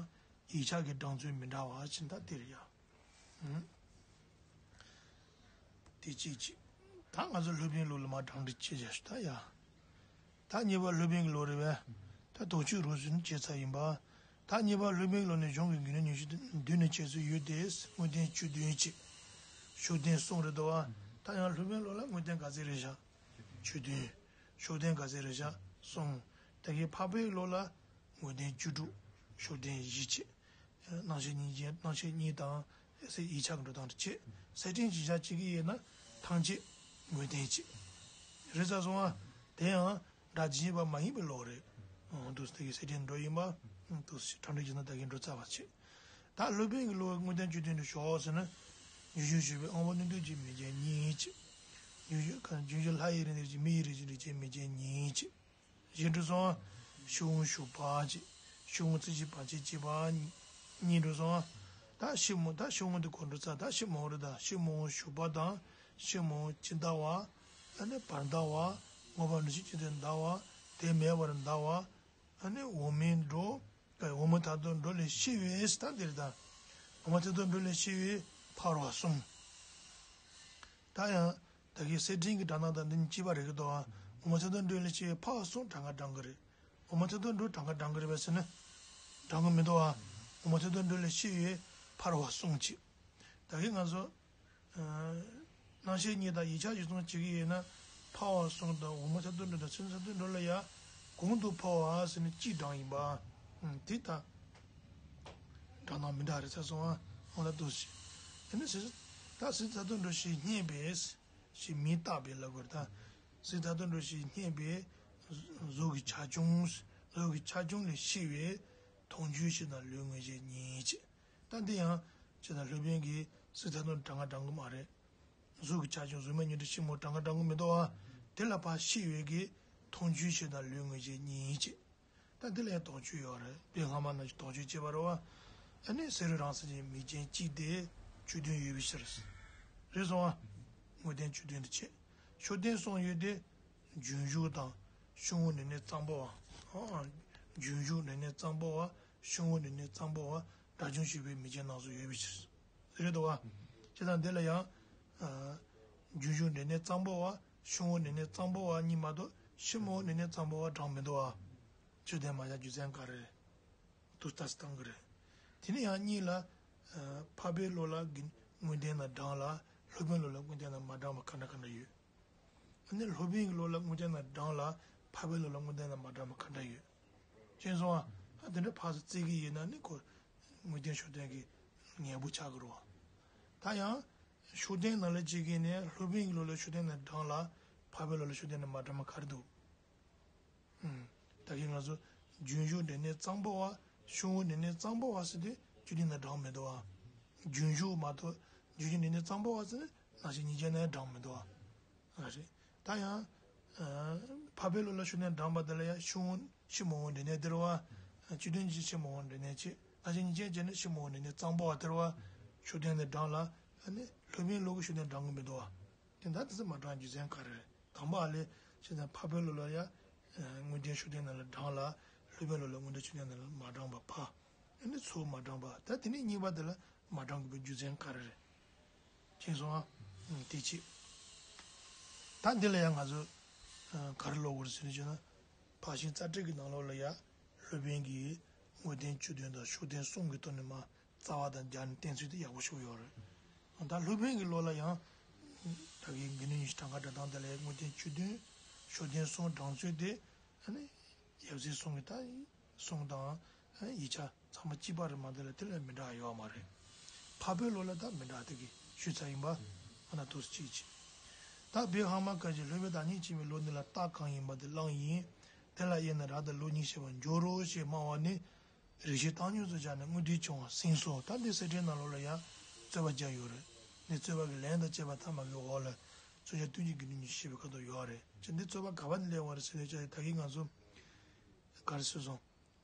ཡིག་ཆ་གི་བགྲང་ཚུལ་མི་འདྲ་བ་ཕྱིན་ད་དེ་རེད་ཡ། དེ་གཅིག་གཅིག་ད་ང་ཚོ་སློབ་དཔོན་ལུགས་ལ་མ་གྲངས་འདྲེན་བྱེད་བྱ་ཞུ་ད་ཡ། ད་གཉིས་པ་སློབ་དཔོན་གྱི་ལུགས་རེད་པས། ད་དོགས་གཅོད་རོབ་ཙམ་བྱས་ཚར་ཡིན་པ། ད་གཉིས་པ་སློབ་དཔོན་གྱི་ལུགས་ནས་གཞུང་གི་སྒྱུ་ལུས་ཉི་ཤུ་བདུན་ནས་བྱེད་ཚུལ་ཡོད་དེ། དངོས་བསྟན་བཅུ་བདུན་གཅིག་ཤུགས་བསྟན་གསུམ་རེད་དོ། ད་ཡང་སློབ་དཔོན་ལུགས་ལ་དངོས་བསྟན་ག་ཚད་རེད་བཞག་བཅུ་བདུན། ཤུགས་བསྟན་ག་ཚད་རེད་བཞག་གསུམ། ད་གིན་འཕགས་པའི་ལུགས་ལ་དངོས་བསྟན་བཅུ་དྲུག་ཤུགས་བསྟན་བཞི་བཅས། རྣམ་བཤད་གཉིས་ཀྱི་རྣམ་བཤད་གཉིས་དང་། ཡིག་ཆ་གི་འགྲོ་སྟངས་རེ་བྱེད། གསེར་ཕྲེང་གཞི་བཞག་བྱེད་ཀྱི་ཡིན་ན་ཐམས་ཅད་དངོས་བསྟན་བྱེད། རེད་ས་སོང་ཨ། དེ་ཡང་སྒྲ་ཇི་སྙེད་པ་མ་ཡིན་པའི་ལུགས་རེད། འོ་འདུག་སེ་གི་གསེར་ཕྲེང་འགྲོ་ཡིན་པ། འདུག་སེ་གྲངས་འདྲེན་བྱས་ན་ད་གིན་འགྲོ་ཚར་བ་བྱེད། ད་སློབ་དཔོན་གྱི་ལུགས་དངོས་བསྟན་བཅུ་བདུན་དུ་ཞོག་ཟེར་ན། རྒྱུན་ཞུགས་ཞུགས་པའི་དབང་པོ་རྣོན་རྟུལ་གྱི་མི་རྒྱན་གཉིས་བྱེད། རྒྱུན་ཞུགས་རྒྱུན་ཞུགས་ལྷ་ཡི་རིགས་ནས་རིགས་ཅན་མི་ཡི་རིགས་ཅན་རིགས་ཅན་མི་རྒྱན་གཉིས་བྱེད། བཞི་འགྲོ་སོང་། ཤི་འོང་ཞུགས་པ་གཅིག་ཤི་འོང་རྩེ་གཅིག་བར་ཆད་གཅིག་པ་གཉིས་འགྲོ་སོང་། ད་ཤི་མི་ད་ཤི་འོང་དེ་གོ་འགྲོ་ཚར། ད་ཤི་མི་འོང་རེད། ད་ཤི་མི་འོང་ཞུགས་པ་དང་ཤི་མི་འོང་ཅི་འདའ་བ། ཨ་ནི་བར་འདའ་བ། མངོན་པར་འདུ་ཤེས་ཅི་དེ་འདའ་བ། དེ་མེད་པར་འདའ་བ། ཨ་ནི་འོག་མིན་འགྲོ། འོག་མིན་མཐར་ཐུག་འགྲོ་ལས་ཤི་བའི་ད་འདིར་ད། འོག་མིན་མཐར་ཐུག་འགྲོ་ལས་ཤི་བའི་འཕར་བ་གསུམ། ད་ཡང་། ད་གིན་གསེར་ཕྲེང་གི་སྒྲ་སྣང་དང་འདི་གཉིས་གཅིག་པ་རེད་ཀྱི་འདུག་ཨ། འོག་མིན་མཐར་ཐུག་འགྲོ་ལས་ཤི་བའི་འཕར་བ་གསུམ་གྲངས་ཀ་བགྲང་གི་རེད། འོག་མིན་མཐར་ཐུག་འགྲོ་གྲངས་ཀ་བགྲང་གི་རེད་པས་ཟེར་ན། བགྲང་གི་མི་འདུག་ཨ། འོག་མིན་མཐར་ཐུག་འགྲོ་ལས་ཤི་བའི་འཕར་བ་གསུམ་གཅིག་ད་གིན་ང་ཚོ་ཨ་རྣམ་ཤེས་གཉིས་དང་ཡིག་ཆ་གཞིར་བཟུང་བྱེད་ཀྱི་ཡིན་ན། འཕར་བ་གསུམ་དང་འོག་མིན་མཐའ་དོན་གྲུབ་དང་ཚུན་མཐའ་དོན་གྲུབ་ལ་ཡང་གོང་དུ་འཕར་བ་ཟེར་ནས་གཅིག་བགྲངས་ཡིན་པ། ཨ་དེ་ད་འདྲ་དང་མི་འདྲ་རེད་ཟེར་སོང་ཨ། འོ་ན་འདུག་ཞེས། དེ་ནས་ཟེར། ད་ཚུན་མཐའ་དོན་གྲུབ་ཞེས་བསྙད་པས་ཞེས་མིང་བཏགས་པའི་ལབ་དགོས་རེད་ད། ཚུན་མཐའ་དོན་གྲུབ་ཞེས་བསྙད་པས་གཟུགས་ཀྱི་ཆ་ཆུང་། གཟུགས་ཀྱི་ཆ་ཆུང་ལས་ཤེས་པའི་མཐོང་ཆོས་ཤེས་དང་ལུས་མངོན་ཤེས་གཉིས་བྱས། ད་འདི་ཡང་ཅི་ད་སློབ་དཔོན་གྱིས་ཚུན་མཐའ་དོན་གྲངས་ཀ་བགྲང་གི་མ་རེད། གཟུགས་ཀྱི་ཆ་ཆུང་གཟུགས་མེད་ཉིད་དུ་ཤེས་མོ་གྲངས་ཀ་བགྲང་གི་མི་འདུག་ཨ། དེ་ལ་ཕར་ཤེས་ཡོད་ཀྱི་མཐོང་ཆོས་ཤེས་དང་ལུས་མངོན་ཤེས་གཉིས་བྱས། ད་འདི་ལ་ཡང་དོགས་གཅོད་ཡོད་རེད། དཔེ་སྔ་མ་ནང་བཞིན་དོགས་གཅོད་བྱས་པ་རེད་བ། ཨ་ནི་བསེ་རུ་རང་མཚན་ཅན་མིང་ཅན་གཅིག་དེ་ཆོས་དོན་ཡོད་པའི་ཕྱིར། རེད་སོང་ཨ། དངོས་བསྟན་ཆོས་དོན་དུ་བྱས། ཤུགས་བསྟན་གསུམ་ཡོད་དེ། རྒྱུན་ཞུགས་དང་ཤུགས་དངོས་ནས་ནི་གཙང་པོ་བ། ཨ། རྒྱུན་ཞུགས་ནས་ནི་གཙང་པོ་བ། ཤུགས་དངོས་ནས་ནི་གཙང་པོ་བ། དགྲ་བཅོམ་ཞེས་པའི་མིང་ཅན་རྣམས་སུ་ཡོད་པའི་ཕྱིར། རེད་དོ་བ། བྱས་ཙང་འདི་ལ་ཡང་། ཨ། རྒྱུན་ཞུགས་ནས་ནི་གཙང་པོ་བ། ཤུགས་དངོས་ནས་ནི་གཙང་པོ་བ་གཉིས་མ་གཏོགས་ཤུགས་མོ་ནས་ནི་གཙང་པོ་བ་བགྲངས་མི་འདུག་བ། ཆོས་དོན་མ་བཞག་རྒྱུ་མཚན་ག་རེ་རེད། དུ་ལྟ་སྟངས་གི་རེད། དེ་ནས་ཡང་གཉིས་ལ། ཨ། འཕགས་པའི་བློ་ལ་དངོས་བསྟན་ན་བགྲངས་ལ་སློབ་དཔོན་བློ་ལ་དངོས་བསྟན་ན་མ་བགྲངས་པ་ག་འདྲ་ག་འདྲ་ཡོད། ཨ་ནི་སློབ་དཔོན་གྱི་བློ་ལ་དངོས་བསྟན་ན་བགྲངས་ལ་འཕགས་པའི་བློ་ལ་དངོས་བསྟན་ན་མ་བགྲངས་པ་ག་འདྲ་ཡོད། ཅེས་སོང་ཨ། ཨ་དེ་འདྲ་ཕར་ཚུར་བརྩི་གི་ཡིན་ན་ནི་ཁོ་དངོས་བསྟན་ཤུགས་བསྟན་གྱི་ཉེ་པོ་ཆགས་ཀྱི་རེད་བ། ད་ཡང་ཤུགས་བསྟན་ནང་ལ་བྱེད་ཀྱི་ནས་སློབ་དཔོན་གྱི་བློ་ལ་ཤུགས་བསྟན་ན་བགྲངས་ལ་འཕགས་པའི་བློ་ལ་ཤུགས་བསྟན་ན་མ་བགྲངས་པ་ག་རེ་འདུག་ཨུམ། ད་གིན་ང་ཚོ་རྒྱུན་ཞུགས་འབྲས་གནས་གཙང་པོ་བ། ཤུགས་དངོས་འབྲས་གནས་གཙང་པོ་བ་ཟེར་དུས་རྒྱུན་ལྡན་ན་བགྲངས་མི་འདུག་བ། རྒྱུན་ཞུགས་མ་གཏོགས་རྒྱུན་ཞུགས་འབྲས་གནས་གཙང་པོ་བ་ཟེར་ན་རྣམ་བཤད་ཉིད་ཅན་ན་ཡང་བགྲངས་མི་འདུག་བ། ཨ་རེད། ད་ཡང་། ཨ། འཕགས་པའི་བློ་ལ་ཤུགས་བསྟན་བགྲངས་པ་དེ་ལ་ཡང་ཤུགས་དངོས་ཕྱི་མ་འོག་འབྲས་གནས་དེ་རེད་བ། སྤྱི་དོན་གྱི་ཕྱི་མ་འོག་འབྲས་གནས་བྱས། རྣམ་བཤད་ཉིད་ཅན་བྱས་ན་ཕྱི་མ་འོག་འབྲས་གནས་གཙང་པོ་བ་དེ་རེད་བ། ཤུགས་བསྟན་དེ་བགྲངས་ལ། ཨ་ནི་སློབ་དཔོན་བློ་གི་ཤུགས་བསྟན་བགྲངས་གི་མི་འདུག་བ། དེ་འདྲ་དེ་ཚོ་མ་བགྲངས་རྒྱུ་མཚན་ག་རེ་རེད། དང་པོ་ཨ་ལས་བྱས་ཙང་འཕགས་པའི་བློ་ལ་ཡང་། ཨ། དངོས་བསྟན་ཤུགས་བསྟན་ནང་ལ་བགྲངས་ལ། སློབ་དཔོན་བློ་ལ་དངོས་བསྟན་ཤུགས་བསྟན་ནང་ལ་མ་བགྲངས་པ་ཕ། ཨ་ནི་ཚུར་མ་བགྲངས་པ། ད་དེ་ནས་གཉིས་པ་དེ་ལ་མ་བགྲངས་དགོས་པའི་རྒྱུ་མཚན་ག་རེ་རེད། མཁྱེན་སོང་ཨ། ཨུམ། དེ་གཅིག་ད་འདི་ལ་ཡང་ང་ཚོ། ཨ། ག་རེ་ཀློག་དགོས་རེད་ཟེར་ན་བྱས་ན། ཕར་ཕྱིན་རྩ་ཁྲིད་ཀྱི་ནང་ལོགས་ལ་ཡང་སློབ་དཔོན་གྱིས་དངོས་བསྟན་ཆོས་དོན་དང་ཤུགས་བསྟན་གསུམ་གྱི་ཐོག་ནས་མ། རྩ་བ་དང་སྦྱར་ནས་བསྟན་ཚུལ་དེ་ཡག་པོ་ཞིག་ཡོད་རེད། ད་སློབ་དཔོན་གྱི་བློ་ལ་ཡང་། ད་གིན་དགེ་འདུན་ཉི་ཤུ་གྲངས་ཀ་སྒྲ་གདངས་དེ་ལ་དངོས་བསྟན་ཆོས་དོན། ཤུགས་བསྟན་གསུམ་བགྲངས་ཚུལ་དེ། ཨ་ནི། ཡབ་སྲས་གསུམ་གྱི་ད། གསུམ་དང་། ཡིག་ཆ་ཚང་མ་གཅིག་པ་རེད་མ་གཏོགས་ལ་དེ་ལ་མི་འདྲ་ཡོད་མ་རེད། འཕགས་པའི་བློ་ལ་ད་མི་འདྲ་དེ་གི་ཞུས་ཚར་ཡིན་པ། ཨ་ན་དུས་སུ་གཅིག་གཅིག་ད་བོད་ཧ་མ་ག་ཅིག་སློབ་དཔོན་བདག་ཉིད་ཆེན་པོའི་བློ་འདི་ལ་རྟགས་གང་ཡིན་པ་དེ་བླངས་ཡིན། དེ་ལ་དབྱེ་ན་རབ་དང་ལུགས་གཉིས་ཤེས་པར་འགྱུར་རོ་ཞེས་སྨྲ་བ་ནི། རིགས་ཤེས་བཏང་སྙོམས་སུ་སྦྱར་ནས་དངོས་འབྲེལ་བྱུང་བ་ཟིན་སོ། ད་འདི་གསེར་ཕྲེང་ནང་ལོགས་ལ་ཡང་རྩོད་པ་རྒྱག་ཡོད་རེད། འདི་རྩོད་པ་གི་ལན་དང་བཅས་པ་ཐ་མ་གི་འོག་ལ་མཚོན་བྱ་སྟོན་གྱི་དགེ་འདུན་གྱི་ཞེས་པའི་ཁ་དོག་ཡོད་རེད། ཅེས་འདི་རྩོད་པ་ག་བ་ནས་སླེབས་པ་རེད་ཟེར་ན་ད་གིན་ང་ཚོ་ག་རེ་ཟེར་སོང་།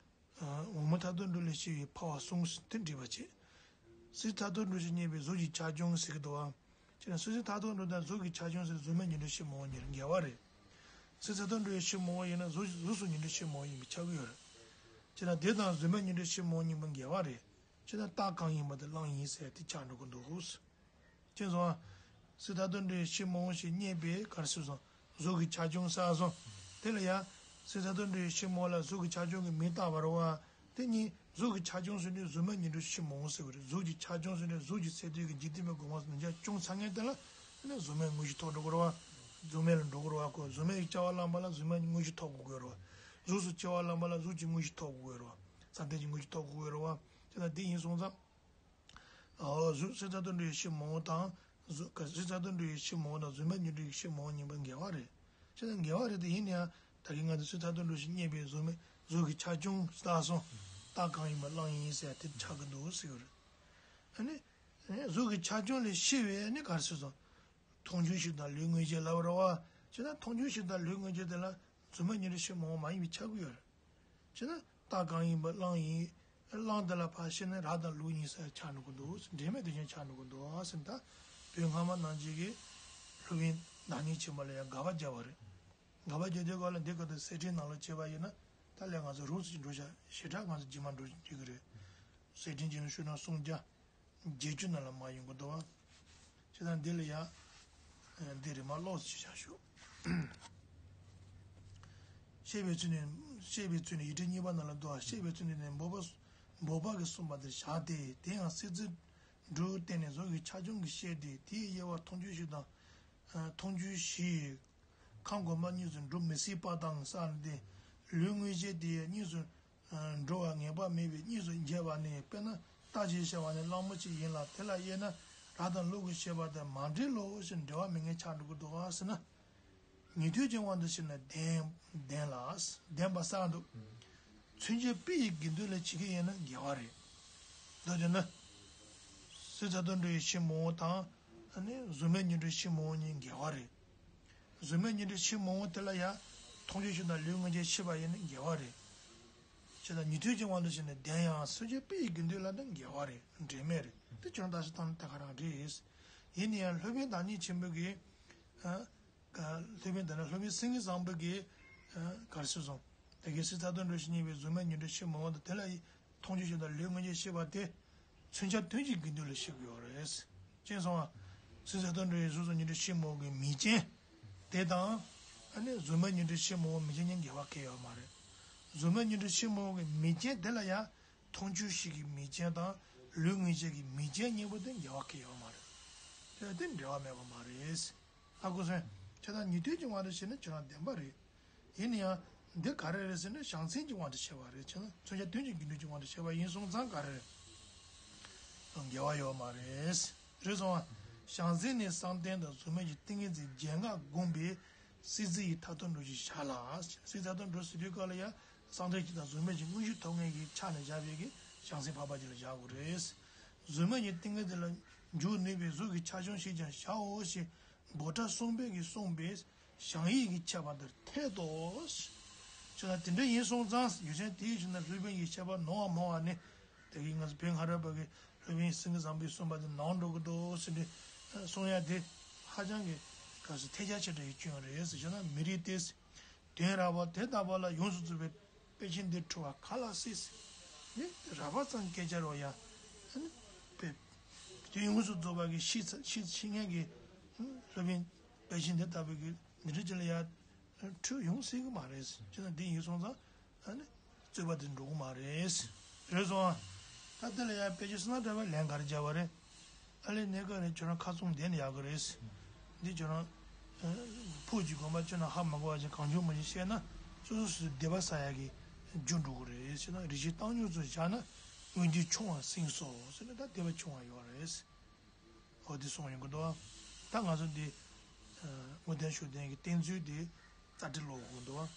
འོག་མིན་མཐའ་དོན་གྲུབ་ལས་སྐྱེ་བའི་འཕར་བ་གསུམ་དེ་འགྲིག་པ་བྱེད། སྲིད་མཐའ་དོན་གྲུབ་ཞེས་བསྙད་པའི་གཟུགས་ཀྱི་ཆ་ཆུང་ཟེར་གྱི་འདུག་བ། ཅེ་ན་སྲིད་མཐའ་དོན་གྲུབ་དང་གཟུགས་ཀྱི་ཆ་ཆུང་ཟེར་གཟུགས་མེད་ཉིད་དུ་ཤེས་མི་འོང་གཉིས་འགལ་བ་རེད། སྲིད་མཐའ་དོན་གྲུབ་ཡང་ཤེས་མི་འོང་ཡིན་ན་གཟུགས་གཟུགས་སུ་ཉིད་དུ་ཤེས་མི་འོང་ཡིན་པས་ཁྱབ་ཀྱི་ཡོད་རེད། ཅེ་ན་དེ་དང་གཟུགས་མེད་ཉིད་དུ་ཤེས་མི་འོང་གཉིས་པོ་འགལ་བ་རེད། ཅེ་ན་རྟགས་གང་ཡིན་པ་དེ་བླངས་ཡིན་ཟེར་དེ་ཆགས་འགྲོ་གི་འདུག་ཅེས་སོ། སྲིད་མཐའ་དོན་གྲུབ་ཡང་ཤེས་མི་འོང་ཞེས་བསྙད་པས་ག་རེ་ཟེར་སོང་། གཟུགས་ཀྱི་ཆ་ཆུང་ཟེར་སོང་། དེ་ལ་ཡང་། སྲིད་མཐའ་དོན་གྲུབ་ཡང་ཤེས་མི་འོང་ལ་གཟུགས་ཀྱི་ཆ་ཆུང་གི་མིང་བཏགས་པ་རེད་བ། དེ་གཉིས་གཟུགས་ཀྱི་ཆ་ཆུང་ཟེར་དུས་གཟུགས་མེད་ཉིད་དུ་ཤེས་མི་འོང་ཟེར་བ་རེད། གཟུགས་ཀྱི་ཆ་ཆུང་ཟེར་དུས་གཟུགས་ཀྱི་ཚད་ལྡན་གྱི་འཇིག་རྟེན་པའི་སྒོ་མང་ནུས་ཀྱང་ཆུང་ཚ་ངན་དེ་ལ་ནི་གཟུགས་མེད་དངོས་གཞི་ཐོགས་འགྲོ་གི་རེད་བ། གཟུགས་མེད་ལ་འགྲོ་གི་རེད་བ། ཁོ་གཟུགས་མེད་ཀྱི་སྐྱེ་བ་བླངས་པ་ལ་གཟུགས་མེད་ཀྱི་དངོས་གཞི་ཐོགས་དགོས་ཀྱི་རེད་བ། གཟུགས་སུ་སྐྱེ་བ་བླངས་པ་ལ་གཟུགས་ཀྱི་དངོས་གཞི་ཐོགས་དགོས་ཀྱི་རེད་བ། བསམ་གཏན་གྱི་དངོས་གཞི་ཐོགས་དགོས་ཀྱི་རེད་བ། དེ་ལ་དེ་ཡིན་སོང་ཙང་། ཨོ་གཟུགས་སྲིད་མཐའ་དོན་གྲུབ་ཡང་ཤེས་མི་འོང་དང་། གཟུགས་ཀ་སྲིད་མཐའ་དོན་གྲུབ་ཡང་ཤེས་མི་འོང་དང་གཟུགས་མེད་ཉིད་དུ་ཤེས་མི་འོང་གཉིས་པོ་འགལ་བ་རེད། བྱས་ཙང་འགལ་བ་རེད་དེ་ཡིན་ན་ཡང་ད་གིན་ང་ཚོ་སྲིད་མཐའ་དོན་གྲུབ་ཞེས་བསྙད་པའི་གཟུགས་མེད་གཟུགས་ཀྱི་ཆ་ཆུང་ཟེར་སོང་། རྟགས་གང་ཡིན་པ་བླངས་ཡིན་ཟེར་དེ་ཆགས་ཀྱི་འདུག་ཟེར་གྱི་རེད། ཨ་ནི། གཟུགས་ཀྱི་ཆ་ཆུང་ལས་ཤེས་པས་ནི་ག་རེ་ཟེར་སོང་། མཐོང་ཆོས་ཤེས་དང་ལུས་མངོན་ཤེས་ལབ་རེད་བ། བྱས་ན་མཐོང་ཆོས་ཤེས་དང་ལུས་མངོན་ཤེས་དེ་ལ་གཟུགས་མེད་ཉིད་དུ་ཤེས་མི་འོང་མ་ཡིན་པས་ཁྱབ་ཀྱི་ཡོད་རེད། བྱས་ན་རྟགས་གང་ཡིན་པ་བླངས་ཡིན། བླངས་དེ་ལ་ཕར་ཤེས་ན་རབ་དང་ལུགས་གཉིས་ཟེར་ཆགས་འགྲོ་གི་འདུག་འབྲེལ་མེད་དོན་གཞན་ཆགས་འགྲོ་གི་འདུག་ཟེར་ད། བོད་སྔ་མ་ནང་བཞིན་གྱི་སློབ་དཔོན་བདག་ཉིད་ཆེན་པོ་ལ་ཡང་དགག་པ་བརྒྱབ་པ་རེད། དགག་པ་བརྒྱབ་དུས་སྐབས་ལ་འདི་སྐབས་དུ་གསེར་ཕྲེང་ནང་ལ་བྱས་པ་ཡིན་ན་ད་ལས་ང་ཚོ་རོབ་ཙམ་འགྲོ་བྱ་ཞེ་དྲག་ང་ཚོ་རྗེས་མ་འགྲོ་རྒྱུ་གི་རེད། གསེར་ཕྲེང་ཅན་ལ་ཤོད་ན་སུམ་བརྒྱ། བརྒྱད་ཅུ་ནང་ལ་མ་ཡོང་གི་འདུག་བ། བྱས་ཙང་འདི་ལ་ཡང་། འདི་རེད་མ་ཀློག་ཅིག་བྱ་ཞུ། བཤད་པའི་ཚུལ་ནི་བཤད་པའི་ཚུལ་ནི་ཡིག་ཕྲེང་གཉིས་པ་ནང་ལ་འདུག་བ། བཤད་པའི་ཚུལ་ནི་ནི་འབོད་པ་འབོད་པ་གིས་གསུངས་པ་དེར་བཞག་སྟེ་དེ་ཡང་སྲིད་རྩེ་ འབྲུ་བརྟེན་ནས་གཟུགས་ཀྱི་ཆ་ཆུང་གི་ཤེས་ཏེ། དེའི་དབྱེ་བ་མཐོང་ཆོས་བཞི་དང་། མཐོང་ཆོས་བཞི་ཡི་ཁམས་གོང་མ་གཉིས་སུ་འགྲོ་མི་སྲིད་པ་དང་ས་ནི་སྟེ། ལུས་དངོས་གཞི་དེ་གཉིས་སུ་འགྲོ་བ་ངེས་པ་མེད་པས་གཉིས་སུ་འབྱེད་པ་ནི། དཔེར་ན་རྟ་ཞེས་བྱ་བ་ནི་གླང་པོ་ཆེ་ཡིན་ལ། དེ་ལ་དབྱེ་ན་རྭ་དང་ལུག་གི་ཤེས་པ་དེ་མ་འདྲེས་ལོ་ཞེས་འབྲེལ་བ་མེད་མཁན་ཆགས་འགྲོ་གི་འདུག་ག་ཟེར་ན། ཉན་ཐོས་ཀྱི་དབང་དུ་བྱས་ན་བདེན་བདེན་ལ་བདེན་པ་གསལ་འདུག་མཚོན་བྱེད་དཔེ་ཡི་དགེ་འདུན་ལ་བྱེད་ཀྱི་ཡིན་ན་འགལ་བ་རེད། མདོར་བསྡུས་ན། སྲིད་མཚོ་དོན་གྲུབ་ཡི་ཕྱི་མ་དང་། ཨ་ནི་གཟུགས་མེད་ཉིད་སྒྲོན་ཕྱི་མ་གཉིས་འགལ་བ་རེད། གཟུགས་མེད་ཉིད་སྒྲོན་ཕྱི་མ་དེ་ལ་ཡང་མཐོང་ཆོས་བཞི་དང་ལུས་དངོས་གཞི་ཤེས་པ་ཡིན་ན་འགལ་བ་རེད། བྱས་ཙང་ཉན་ཐོས་ཀྱི་དབང་དུ་བྱས་ན་བདེན་ཡང་མཚོན་བྱེད་དཔེ་ཡི་དགེ་འདུན་ལ་ནི་འགལ་བ་རེད། འབྲེལ་མེད་རེད། དེ་ཁྱོད་རང་བརྟག་དཔྱད་བཏང་ན་ད་ག་རང་རེད། ཡིན་ན་ཡང་སློབ་དཔོན་བདག་ཉིད་ཆེན་པོ་གིས། ཨ། སློབ་དཔོན་དེ་ནི་སློབ་དཔོན་སེང་གེ་བཟང་པོ་གིས། ཨ། ག་རེ་ཟེར་སོང་། དེ་གའི་སྲིད་མཚོ་དོན་གྲུབ་ཕྱི་མ་ཡིན་པའི་གཟུགས་མེད་ཉིད་སྒྲོན་ཕྱི་མ་དང་། དེ་ལ་མཐོང་ཆོས་བཞི་དང་ལུས་དངོས་གཞི་ཤེས་པ་དེ། མཚོན་བྱ་དོན་གྱི་དགེ་འདུན་ལ་བཤད་ཀྱི་ཡོད་རེད། ཅེས་གསུངས་པ། སྲིད་མཚོ་དོན་གྲུབ་ཡི་གཟུགས་སོགས་ཉིད་སྒྲོན་ཕྱི་མ་གི་མིང་ཅན། དེ་དང་། ཨ་ནི་གཟུགས་མེད་ཉིད་སྒྲོན་ཕྱི་མ་མིང་ཅན་གཉིས་འགལ་བ་གང་ཡང་ཡོད་མ་རེད། གཟུགས་མེད་ཉིད་སྒྲོན་ཕྱི་མ་གི་མིང་ཅན་དེ་ལ་ཡང་མཐོང་ཆོས་བཞི་གི་མིང་ཅན་དང་ལུས་དངོས་གཞི་གི་མིང་ཅན་གཉིས་པོ་དེ་འགལ་བ་གང་ཡང་ཡོད་མ་རེད། དེ་དེ་འབྲེལ་བ་མེད་པ་མ་རེད། ཧ་གོ་སོང་། བྱས་ཙང་ཉན་ཐོས་ཀྱི་དབང་དུ་བྱས་ན་ཁྱོད་རང་བདེན་པ་རེད། ཡིན་ན་ཡང་འདི་ག་རེ་རེད་ཟེར་ན་བྱང་སེམས་ཀྱི་དབང་དུ་བྱས་པ་རེད། བྱས་ན་མཚོན་བྱ་དོན་གྱི་དགེ་འདུན་གྱི་དབང་དུ་བྱས་པ་ཡིན་སོང་ཙང་ག་རེ་རེད། འགལ་བ་ཡོད་མ་རེད། རེད་སོང་ང་། བྱང་སེམས་ནི་བསམ་གཏན་དང་གཟུགས་མེད་ཀྱི་ཏིང་ངེ་འཛིན་བརྒྱད་ལྔ་བསྒོམས་པས་སྲིད་རྩེ་ཡི་མཐར་ཐུག་འགྲོ་ཞེས་བྱ་ལ། སྲིད་མཐར་ཐུག་འགྲོ་ཟེར་དུས་སྐབས་ལ་ཡང་བསམ་གཏན་གཅིག་དང་གཟུགས་མེད་ཀྱི་དངོས་གཞི་ཐོབ་མཁན་གྱི་ཆ་ནས་བཞག་པའི་གི་བྱང་སེམས་འཕགས་པ་གཅིག་ལ་བཞག་དགོས་རེད། གཟུགས་མེད་ཀྱི་ཏིང་ངེ་འཛིན་ལ་འཇུག་ནུས་པའི་གཟུགས་ཀྱི་ཆ་ཆུང་ཞིག་ཀྱང་བྱའོ་ཞེས་འབོད་སྒྲ་གསུངས་པས་ཀྱི་གསུངས་པས། བྱང་ཡིད་ཀྱི་ཁྱད་པར་འདིར་འཐད་དོ། ཞེ་ན་དེ་འདྲ་ཡིན་སོང་ཙང་ཡུལ་ཅན་དེའི་ཕྱིར་ན་སློབ་དཔོན་གྱི་བཤད་པ་ནོར་བ་མང་བ་ནི། དེ་གིས་ང་ཚོ་བོད་སྔ་རབས་པ་གི་སློབ་དཔོན་སེང་གེ་བཟང་པོས་གསུངས་པ་དེ་ནོར་འགྲོ་གི་འདུག་ཟེར་ནས་གསུང་ཡ་དེ་ཧ་ཅང་གི་ག་ཟེར་ཐལ་ཆ་ཆེ་དྲགས་ཡིན་སྐྱོན་རེད་ཟེར། བྱས་ན་མི་རིགས་ཏེ། དོན་རགས་པ་དེ་ལྟ་བུ་ལ་ཡོངས་སུ་རྫོགས་པའི་དཔེ་ཆ་འདི་འཁྲུལ་བ་ག་ལ་སྲིད། ནི་རགས་པ་ཙམ་སྐད་ཆ་རོ་ཡ། ཨ་ནི་དཔེ་དོན་ཡོངས་སུ་རྫོགས་པ་གི་ཤེས་ཤེས་ཤེས་མཁན་གྱི་སློབ་དཔོན་དཔེ་ཆ་འདི་ལྟ་བུ་གི་འདི་འདྲ་ཅིག་ལ་ཡ་འཁྲུལ་ཡོང་སྲིད་གི་མ་རེད། ཅི་ན་འདི་ཡིན་སོང་ཙང་ཨ་ནི་རྩོད་པ་དེ་འགྲོ་གི་མ་རེད། རེད་སོང་ཨ། ད་དེ་ལ་ཡ་དཔེ་ཆ་སུ་ན་འདྲ་བ་ལན་ག་རེ་བརྒྱབ་པ་རེད། ཨ་ལས་གནས་སྐབས་ནས་ཁྱོད་རང་ཁ་ཚུམས་བསྡད་ན་ཡག་གི་རེད། འདི་ཁྱོད་རང་། ཕུགས་ཀྱི་དགོངས་པ་ཁྱོད་རང་ཧ་མ་གོ་བ་ཅིག་གང་བྱུང་མ་བྱུང་བཤད་ན་སོ་སོ་སོའི་སྡིག་པ་བསགས་ཡག་གི་རྒྱུ་འགྲོ་གི་རེད། བྱས་ན་རིགས་ཤེས་བཏང་སྙོམས་སུ་བཞག་ན་མངོན་འགྱུར་ཆུང་བར་སེམས་སོ་ཟེར་ནས་ད་སྡིག་པ་ཆུང་བ་ཡོད་རེད། འོ་འདི་གསུངས་ཡོང་གི་འདུག་ད་ང་ཚོ་འདི་དངོས་བསྟན་ཤུགས་ལྡན་གྱི་བསྟན་ཚུལ་འདི་རྩ་འགྲེལ་ཀློག་དགོས་འདུག